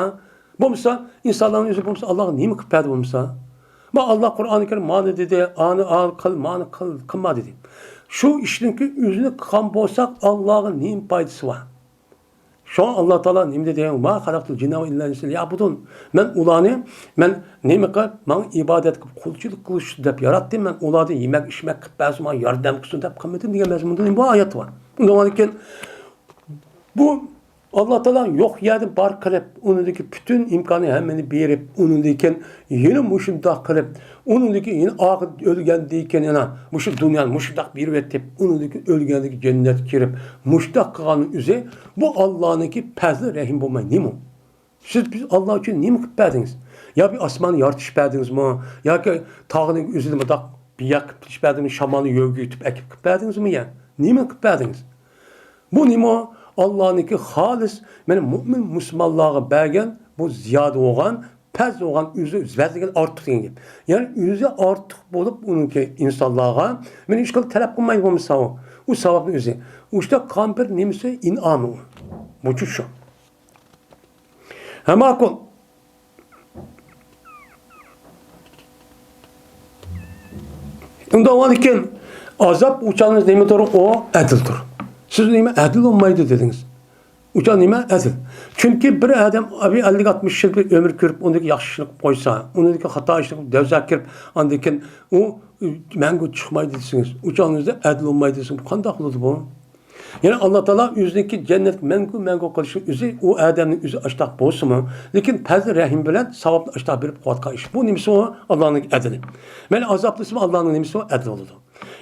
بولمىسا، ئىنسانلارنىڭ ئۆزى بولمىسا، ئاللاغا نېمە قىلىپ بەردى بولمىسا؟ ما ئاللا قۇرئانى كەرىم مانى دېدى، ئانى، ئانى قىل، مانى قىل، قىلما دېدى. شۇ ئىشنىڭكى ئۆزىنى قىلغان بولساق، ئاللاغا نېمە پايدىسى بار؟ شۇڭا ئاللا تائالا نېمە دېدى؟ ما خەلەقتۇل جىننە ۋە ئىنسە ئىللا لىيەبۇدۇن. مەن ئۇلارنى، مەن نېمە قىلىپ، ماڭا ئىبادەت قىلىپ، قۇلچىلىق قىلىشسۇن دەپ ياراتتىم. مەن ئۇلاردىن يېمەك، ئىچمەك قىلىپ بەرسۇن، ماڭا ياردەم قىلسۇن دەپ قىلمىدىم دېگەن مەزمۇندا بۇ ئايەت بار. ئۇنىڭدىن كېيىن بۇ ئاللا تائالا يوق يەردىن بار قىلىپ، ئۇنىڭدىكى پۈتۈن ئىمكانى ھەممىنى بېرىپ، ئۇنىڭدىن كېيىن يەنە مۇشۇنداق قىلىپ، ئۇنىڭدىن كېيىن يەنە ئاخىر ئۆلگەندىن كېيىن يەنە مۇشۇ دۇنيانى مۇشۇنداق بېرىۋېتىپ، ئۇنىڭدىن كېيىن ئۆلگەندىن كېيىن جەننەتكە كىرىپ، مۇشۇنداق قىلغاننىڭ ئۆزى بۇ ئاللانىڭكى پەزلى رەھىم بولماي نېمە ئۇ؟ سىز بىز ئاللا ئۈچۈن نېمە قىلىپ بەردىڭىز؟ يا بىر ئاسماننى يارىتىش بەردىڭىزمۇ؟ ياكى تاغنىڭ ئۆزىنى مۇنداق بىياق قىلىپ بەردىڭىزمۇ؟ شامالنى يۆگىيىتىپ ئەكىپ قىلىپ بەردىڭىزمۇ يا؟ نېمە قىلىپ بەردىڭىز؟ بۇ نېمە؟ ئاللانىڭكى خالىس، مانا، مۇئمىن مۇسۇلمانلارغا بەرگەن بۇ زىيادە بولغان، پەز بولغان، ئۆزى بەزلىگەن ئارتۇق دېگەن گەپ. يەنى ئۆزى ئارتۇق بولۇپ، ئۇنىڭكى ئىنسانلارغا، مانا، ھېچقانداق تەلەپ قىلمايدۇ بولمىسا ئۇ، ئۇ ساۋابنى ئۆزى. ئۇشتا قان بىر نېمىسى ئىنئامى ئۇ. بۇچۇ شۇ. ھە، ماقۇل. ئۇنداق بولغاندىكىن ئازاب ئۇچانىڭىز نېمىدۇر؟ ئۇ ئەدىلدۇر. سىز نېمە ئەدىل بولمايدۇ دېدىڭىز؟ ئۇچان نېمە ئەدىل؟ چۈنكى بىر ئادەم بىر ئەللىك ئاتمىش يىل بىر ئۆمۈر كۆرۈپ، ئۇنىڭدىكى ياخشى ئىشنى قىلىپ قويسا، ئۇنىڭدىكى خاتا ئىشنى قىلىپ، دوزاخقا كىرىپ، ئاندىن كېيىن ئۇ مەڭگۈ چىقمايدۇ دېسىڭىز، ئۇچانىڭىزدا ئەدىل بولمايدۇ دېسىڭىز، بۇ قانداق بولىدۇ بۇ؟ يەنى ئاللا تائالا ئۆزىنىڭكى جەننەتكە مەڭگۈ، مەڭگۈ قىلىشنىڭ ئۆزى ئۇ ئادەمنىڭ ئۆزى ئاشتاق بولسىمۇ، لېكىن پەزلى رەھىم بىلەن ساۋابنى ئاشتاق بېرىپ قىلىۋاتقان ئىش. بۇ نېمىسى ئۇ؟ ئاللانىڭ ئەدلى. مەيلى ئازابلىسىمۇ ئاللانىڭ نېمىسى ئۇ؟ ئەدلى بولىدۇ.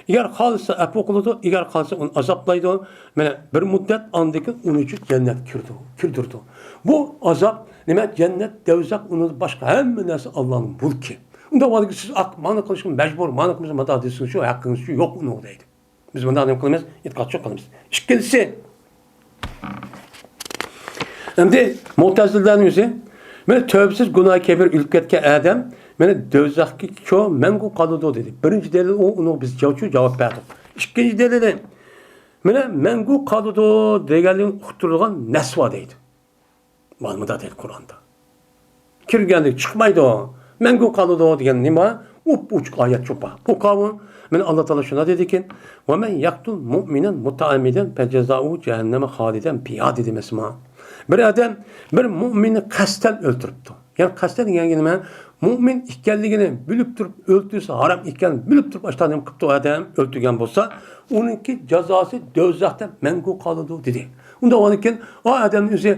ئەگەر خالىسا ئەپۇ قىلىدۇ، ئەگەر خالىسا ئۇنى ئازابلايدۇ. مانا بىر مۇددەت، ئاندىن كېيىن ئۇنى جەننەتكە كىردۇ-، كىردۈرىدۇ. بۇ ئازاب نېمە؟ جەننەت، دوزاخ، ئۇنىڭ باشقا ھەممە نەرسە ئاللانىڭ مۈلكى. ئۇنداق بولغاندىكىن سىز ئاق، مانا قىلىشقا مەجبۇر، مانا قىلمىسا مانا دېسىڭىز، شۇ ھەققىڭىز شۇ يوق ئۇنىڭ دەيدۇ. بىز مۇنداق نېمە قىلىمىز؟ ئېتىقادچىلىق قىلىمىز. ئىككىنچىسى، ئەمدى مۇتەزىلىلەرنىڭ ئۆزى، مانا تۆۋبىسىز گۇناھ كەبىر ئۆلۈپ كەتكەن ئادەم، مانا دوزاخقا شۇ مەڭگۈ قالىدۇ دېدى. بىرىنچى دەلىل ئۇ، ئۇنىڭغا بىز جاۋاب، جاۋاب بەردۇق. ئىككىنچى دەلىلى، مانا مەڭگۈ قالىدۇ دېگەنلىكنى ئۇقتۇرىدىغان نەس بار دەيدۇ. مانا مۇنداق دەيدۇ قۇرئاندا. كىرگەندىن چىقمايدۇ، مەڭگۈ قالىدۇ دېگەن نېمە؟ ئۇپ-ئوچۇق ئايەت چوپا. ئۇ قاۋۇ، مانا ئاللا تائالا شۇنداق دېدىكەن، «ومن يقتل مؤمنا متعمدا فجزاؤه جهنم خالدا فيها» دېدى مەسما. بىر ئادەم بىر مۇئمىننى قەستەن ئۆلتۈرۈپتۇ. يەنى قەستەن دېگەن نېمە؟ مۇئمىن ئىكەنلىكىنى بىلىپ تۇرۇپ ئۆلتۈرسە ھارام ئىكەنلىكىنى بىلىپ تۇرۇپ ئاشۇنداق نېمە قىپتۇ ئادەم ئۆلتۈرگەن بولسا، ئۇنىڭكى جازاسى دوزاختا مەڭگۈ قالىدۇ دېدى. ئۇنداق بولغاندىكىن ئۇ ئادەمنىڭ ئۆزى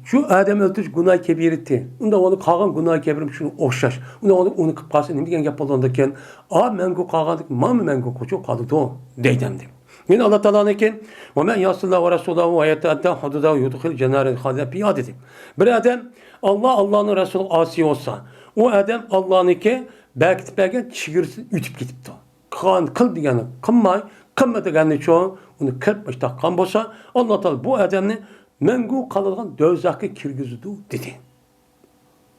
شۇ ئادەم ئۆلتۈرۈش گۇناھ كەبىرىتى. ئۇنداق بولغاندا قالغان گۇناھ كەبىرىمۇ شۇنىڭغا ئوخشاش. ئۇنداق بولغاندا ئۇنى قىلىپ قالسا نېمە دېگەن گەپ بولىدىكىن؟ ئا مەڭگۈ قالغاندىكىن مانا مەڭگۈ قوچۇ قالىدۇ دەيدۇ ئەمدى. يەنە ئاللا تائالانىڭكى، «ومن يعص الله ورسوله ويتعد حدوده يدخله نارا خالدا فيها» دېدى. بىر ئادەم ئاللا، ئاللانىڭ رەسۇلىغا ئاسىي بولسا، ئۇ ئادەم ئاللانىڭكى بەكىتىپ بەرگەن چېگرىسىدىن ئۆتۈپ كېتىپتۇ. قىلغان، قىل دېگەننى قىلماي، قىلما دېگەننىچۇ، ئۇنى قىلىپ مۇشۇنداق قىلغان بولسا، ئاللا تائالا بۇ ئادەمنى مەڭگۈ قالىدىغان دوزاخقا كىرگۈزىدۇ دېدى.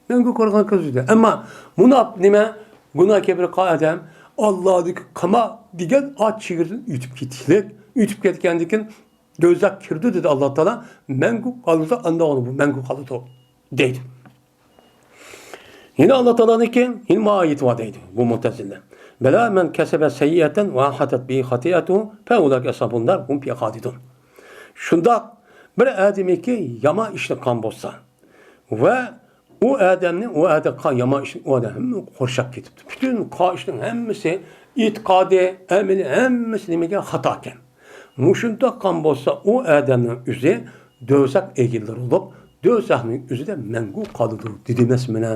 مەڭگۈ قالىدىغان كىرگۈزىدۇ. ئەمما مۇناپ-، نېمە، گۇناھ كەبىرە قىلغان ئادەم ئاللادىكى قىلما دېگەن ئات چېگرىدىن ئۆتۈپ كېتىشلىك، ئۆتۈپ كەتكەندىن كېيىن دوزاخقا كىرىدۇ دېدى ئاللا تائالا، مەڭگۈ قالىدۇ، ئاندىن بۇ مەڭگۈ قالىدۇ دەيدۇ. يەنە ئاللا تائالانىڭكى يەنە ما ئايىتى بار دەيدۇ بۇ مۇتەزىلە. «بلى من كسب سيئة فأحاطت به خطيئته فأولئك أصحاب النار هم فيها خالدون». شۇنداق بىر ئادەمكى يامان ئىشنى قىلغان بولسا ۋە ئۇ ئادەمنى، ئۇ ئادەم قىلغان يامان ئىشنى ئۇ ئادەم ھەممە قورشاپ كېتىپتۇ. پۈتۈن قىلغان ئىشنىڭ ھەممىسى، ئېتىقادى، ئەمىلى ھەممىسى نېمىگە؟ خاتاكەن. مۇشۇنداق قىلغان بولسا ئۇ ئادەمنىڭ ئۆزى دوزاخ ئېگىللىرى بولۇپ، دوزاخنىڭ ئۆزىدە مەڭگۈ قالىدۇ دېدى ئەمەسمىنە.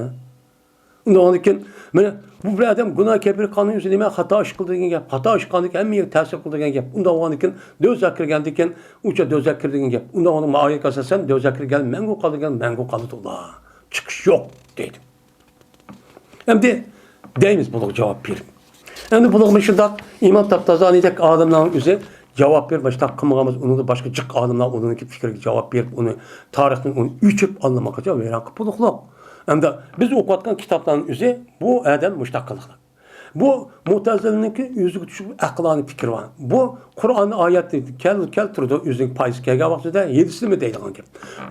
ئۇنداق بولغاندىكىن، مانا بۇ بىر ئادەم گۇناھ كەبىرە قىلغان ئۆزى نېمە؟ خاتا ئىش قىلدى دېگەن گەپ. خاتا ئىش قىلغاندىكىن ھەممە يەرگە تەسىر قىلدى دېگەن گەپ. ئۇنداق بولغاندىكىن دوزاخ كىرگەندىكىن ئۇچا دوزاخ كىردى دېگەن گەپ. ئۇنداق بولغاندا ما ئايەتكە ئاساسەن دوزاخ كىرگەن مەڭگۈ قالىدىغان، مەڭگۈ قالىدۇ ئۇلار. چىقىش يوق دەيدۇ. ئەمدى دەيمىز بۇلارغا جاۋاب بېرىپ. ئەمدى بۇلارغا مۇشۇنداق ئىمام تاپتازانىدەك ئالىملارنىڭ ئۆزى جاۋاب بېرىپ، مۇشۇنداق قىلمىغانمىز، ئۇنىڭدا باشقا جىق ئالىملار ئۇنىڭكى پىكرىگە جاۋاب بېرىپ، ئۇنى تارىختىن ئۇنى ئۆچۈپ ئاللىماقچە ۋەيران قىلىپ بولۇقلۇق. ئەمدى بىز ئوقۇۋاتقان كىتابلارنىڭ ئۆزى بۇ ئادەم مۇشۇنداق قىلىقلىق. بۇ مۇتەزىلىنىڭكى ئۆزىگە چۈشۈپ ئەقلانىي پىكرى بار. بۇ قۇرئان ئايەتنى كەل-، كەلتۈرىدۇ، ئۆزىنىڭ پايىسى كەلگەن ۋاقتىدا ھېدىسنىمۇ دەيدىغان گەپ.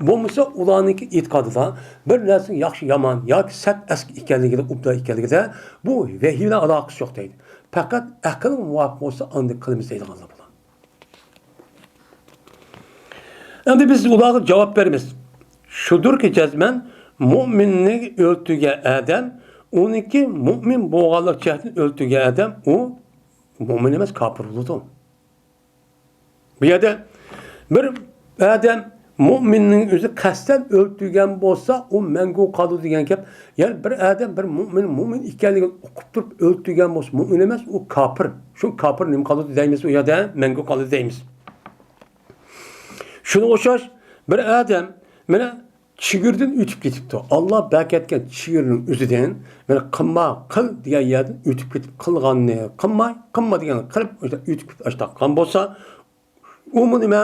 بولمىسا ئۇلارنىڭكى ئېتىقادىدا بىر نەرسىنىڭ ياخشى يامان ياكى سەت ئەسكى ئىكەنلىكىدە، ئوبدان ئىكەنلىكىدە بۇ ۋەھىي بىلەن ئالاقىسى يوق دەيدۇ. پەقەت ئەقىلگە مۇۋاپىق بولسا ئاندىن قىلىمىز دەيدىغانلار بۇلار. ئەمدى بىز ئۇلارغا جاۋاب بېرىمىز. شۇدۇركى جەزمەن مۇئمىننى ئۆلتۈرگەن ئادەم ئۇنىڭكى مۇئمىن بولغانلىق جەھەتتىن ئۆلتۈرگەن ئادەم ئۇ مۇئمىن ئەمەس، كاپىر بولىدۇ. بۇ يەردە بىر ئادەم مۇئمىننىڭ ئۆزى قەستەن ئۆلتۈرگەن بولسا ئۇ مەڭگۈ قالىدۇ دېگەن گەپ. يەنى بىر ئادەم بىر مۇئمىن، مۇئمىن ئىكەنلىكىنى ئۇقۇپ تۇرۇپ ئۆلتۈرگەن بولسا مۇئمىن ئەمەس، ئۇ كاپىر. شۇ كاپىر نېمە قالىدۇ دەيمىز ئۇ يەردە؟ مەڭگۈ قالىدۇ دەيمىز. شۇنىڭغا ئوخشاش بىر ئادەم مانا چېگرىدىن ئۆتۈپ كېتىپتۇ. ئاللا بەركەتكەن چېگرىنىڭ ئۆزىدىن، مانا قىلما، قىل دېگەن يەردىن ئۆتۈپ كېتىپ، قىلغاننى قىلماي، قىلما دېگەننى قىلىپ، ئۆتۈپ كېتىپ ئاشتاق قىلغان بولسا، ئۇمۇ نېمە؟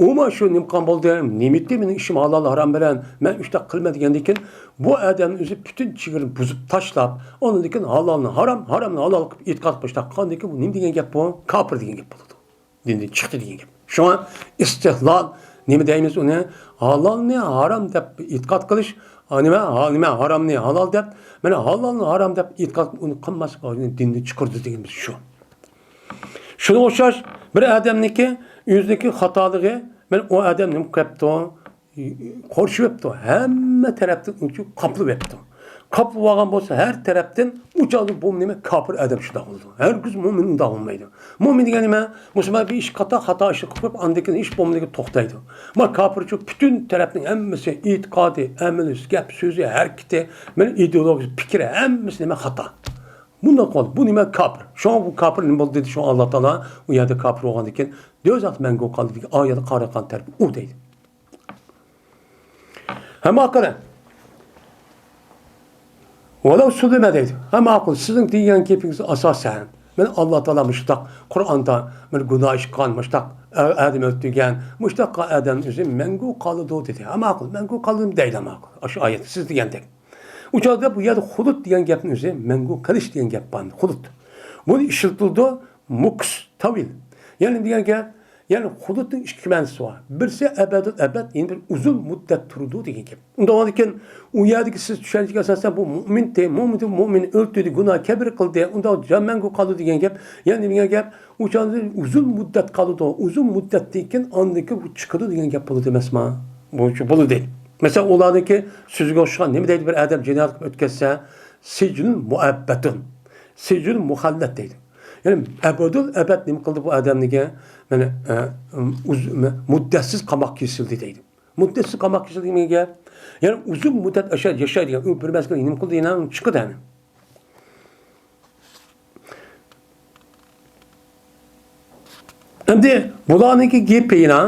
ئۇمۇ شۇ نېمە قىلغان بولدى؟ نېمە ئىتتى مېنىڭ ئىشىم ھالال ھارام بىلەن؟ مەن ئىشتاق قىلىمەن دېگەندىن كېيىن، بۇ ئادەمنىڭ ئۆزى پۈتۈن چېگرىنى بۇزۇپ تاشلاپ، ئاندىن كېيىن ھالالنى ھارام، ھارامنى ھالال قىلىپ ئېتىقاد قىلىپ ئاشتاق قىلغاندىن كېيىن، بۇ نېمە دېگەن گەپ بۇ؟ كاپىر دېگەن گەپ بولىدۇ. دىندىن چىقتى دېگەن گەپ. شۇڭا ئىستىھلال نېمە دەيمىز ئۇنى؟ ھالالنى ھارام دەپ ئېتىقاد قىلىش، ھا، نېمە، ھا-، نېمە، ھارامنى ھالال دەپ، مانا ھالالنى ھارام دەپ ئېتىقاد قىلىپ ئۇنى قىلماسلىق ئادەمنى دىندىن چىقىرىدۇ دېگىنىمىز شۇ. شۇنىڭغا ئوخشاش بىر ئادەمنىڭكى ئۆزىنىڭكى خاتالىقى، مانا ئۇ ئادەم نېمە قىلىپتۇ؟ قورشىۋەپتۇ. ھەممە تەرەپتىن ئۇنى قاپلىۋەپتۇ. قاپلىۋالغان بولسا ھەر تەرەپتىن، ئۇ چاغدا بۇ نېمە؟ كاپىر ئادەم شۇنداق بولىدۇ. ھەرگىز مۇئمىن ئۇنداق بولمايدۇ. مۇئمىن دېگەن نېمە؟ مۇسۇلمان بىر ئىش خاتا، خاتا ئىشنى قىلىپ قويۇپ، ئاندىن كېيىن ھېچ بولمىغاندىكىن توختايدۇ. ما كاپىر شۇ پۈتۈن تەرەپنىڭ ھەممىسى، ئېتىقادى، ئەمىلى، گەپ سۆزى، ھەرىكىتى، مانا ئىدېئولوگىيىسى، پىكرى، ھەممىسى نېمە؟ خاتا. بۇنداق بولدى. بۇ نېمە؟ كاپىر. شۇڭا بۇ كاپىر نېمە بولدى دېدى؟ شۇڭا ئاللا تائالا ئۇ يەردە كاپىر بولغاندىن كېيىن دوزاختا مەڭگۈ قالدى دېگەن ئايەتكە قارايدىغان تەرىپى ئۇ دەيدۇ. ھەم ئاخىرى، ۋەلەۋ سۇلىمە دەيدۇ. ھە ماقۇل، سىزنىڭ دېگەن گېپىڭىز ئاساسەن، مانا ئاللا تائالا مۇشۇنداق قۇرئاندا بىر گۇناھ ئىش قىلغان، مۇشۇنداق ئادەم ئۆلتۈرگەن، مۇشۇنداق قىلغان ئادەمنىڭ ئۆزى مەڭگۈ قالىدۇ دېدى. ھە ماقۇل، مەڭگۈ قالىدۇ دەيلا ماقۇل. ئاشۇ ئايەت سىز دېگەندەك. ئۇ چاغدا بۇ يەردە خۇلۇد دېگەن گەپنىڭ ئۆزى مەڭگۈ قېلىش دېگەن گەپ بار، خۇلۇد. بۇنى ئىشلىتىلىدۇ، مۇكس، تاۋىل. يەنى دېگەن گەپ، يەنى خۇلۇدنىڭ ئىككى مەنىسى بار. بىرسى ئەبەدۇل ئەبەد، يەنى بىر ئۇزۇن مۇددەت تۇرىدۇ دېگەن گەپ. ئۇنداق بولغاندىكىن، ئۇ يەردىكى سىز چۈشەنچىگە ئاساسەن، بۇ مۇئمىنتى، مۇئمىنتى، مۇئمىن ئۆلتۈردى، گۇناھ كەبىرە قىلدى، ئۇنداق جان مەڭگۈ قالىدۇ دېگەن گەپ. يەنى دېگەن گەپ، ئۇ چاغدا ئۇزۇن مۇددەت قالىدۇ. ئۇزۇن مۇددەتتىن كېيىن ئاندىن كېيىن ئۇ چىقىدۇ دېگەن گەپ بولىدۇ ئەمەسما؟ بۇ بولىدۇ. مەسىلەن، ئۇلارنىڭكى سۆزىگە ئوخشىغان نېمە دەيدۇ، بىر ئادەم جىنايەت قىلىپ ئۆتكەزسە، سىجنۇن مۇئەببەدۇن. سىجنۇن مۇخەللەد دەيدۇ. يەنى ئەبەدۇل ئەبەد نېمە قىلدى بۇ ئادەمنىڭكى؟ مانا، ئە، ئۇز-، مۇددەتسىز قاماق كېسىلدى دەيدۇ. مۇددەتسىز قاماق كېسىلدى دېگەن گەپ. يەنى ئۇزۇن مۇددەت ئاشا-، ياشايدىغان، ئۇ بىر مەزگىل نېمە قىلدى، يەنە چىقىدۇ يەنە. ئەمدى بۇلارنىڭكى گېپى يەنە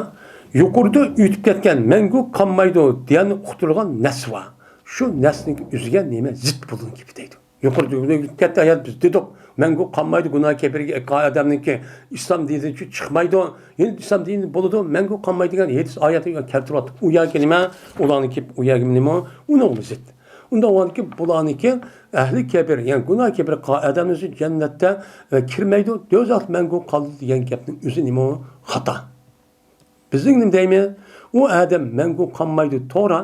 يۇقىرىدا ئۆتۈپ كەتكەن مەڭگۈ قالمايدۇ دېگەننى ئۇقتۇرغان نەس بار. شۇ نەسنىڭكى ئۆزىگە نېمە زىت بولغان گېپى دەيدۇ. يۇقىرىدا ئۆتۈپ كەتتى ئايەت، بىز دېدۇق، مەڭگۈ قالمايدۇ، گۇناھ كەبىرىگە ئادەمنىڭكى ئىسلام دىنىدىن چىقمايدۇ. يەنە ئىسلام دىنىدىن بولىدۇ، مەڭگۈ قالمايدۇ دېگەن ھەدىس ئايەتنى كەلتۈرۈۋاتىدۇ. ئۇ يەرگە نېمە؟ ئۇلارنىڭكى ئۇ يەرگە نېمە؟ ئۇنىڭغىمۇ زىت. ئۇنداق بولغاندىكىن بۇلارنىڭكى ئەھلى كەبىر، يەنى گۇناھ كەبىر قىلغان ئادەمنىڭ ئۆزى جەننەتتە، ئە، كىرمەيدۇ، دوزاختا مەڭگۈ قالىدۇ دېگەن گەپنىڭ ئۆزى نېمە؟ خاتا. بىزنىڭ نېمە دەيمىز؟ ئۇ ئادەم مەڭگۈ قالمايدۇ، توغرا.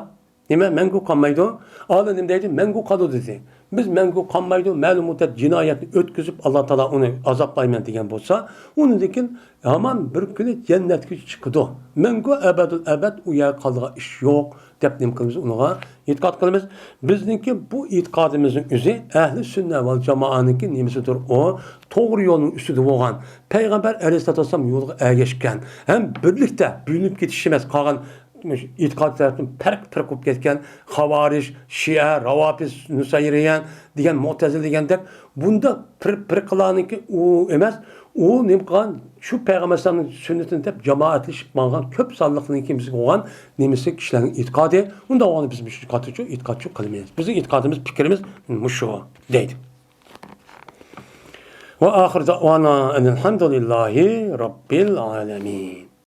نېمە، مەڭگۈ قالمايدۇ؟ ئالىم نېمە دەيدۇ؟ مەڭگۈ قالىدۇ دېدى. بىز مەڭگۈ قالمايدۇ، مەلۇم مۇددەت جىنايەتنى ئۆتكۈزۈپ، ئاللا تائالا ئۇنى ئازابلايمەن دېگەن بولسا، ئۇنىڭدىن كېيىن ھامان بىر كۈنى جەننەتكە چىقىدۇ. مەڭگۈ ئەبەدۇل ئەبەد ئۇ يەرگە قالىدىغان ئىش يوق، دەپ نېمە قىلىمىز؟ ئۇنىڭغا ئېتىقاد قىلىمىز. بىزنىڭكى بۇ ئېتىقادىمىزنىڭ ئۆزى ئەھلى سۈننە ۋەل جامائەنىڭكى نېمىسىدۇر؟ ئۇ توغرا يولنىڭ ئۈستىدە بولغان، پەيغەمبەر ئەلەيھىسسالاتۇ ۋەسسالام يولىغا ئەگەشكەن ھەم بىرلىكتە بۆلۈنۈپ كېتىش ئەمەس، قالغان ئېتىقاد تەرەپتىن پەرق-پەرق بولۇپ كەتكەن خاۋارىج، شىئە، راۋاپىز، نۇسەيرىيە دېگەن مۇئتەزىلە دېگەندەك بۇنداق پىر-، پىرقىلارنىڭكى ئۇ ئەمەس، ئۇ نېمە قىلغان؟ شۇ پەيغەمبەر ئەلەيھىسسالامنىڭ سۈننىتىنى دەپ جامائەتلىشىپ ماڭغان كۆپ سانلىقنىڭكى بىزگە بولغان نېمىسى، كىشىلەرنىڭ ئېتىقادى. ئۇنداق بولغاندا بىز مۇشۇ ئېتىقادچۇ، ئېتىقادچۇ قىلىمىز. بىزنىڭ ئېتىقادىمىز، پىكرىمىز مۇشۇ دەيدۇ. ۋە ئاخىر دەئۋانا ئەنىل ھەمدۇلىللاھى رەببىل ئالەمىن.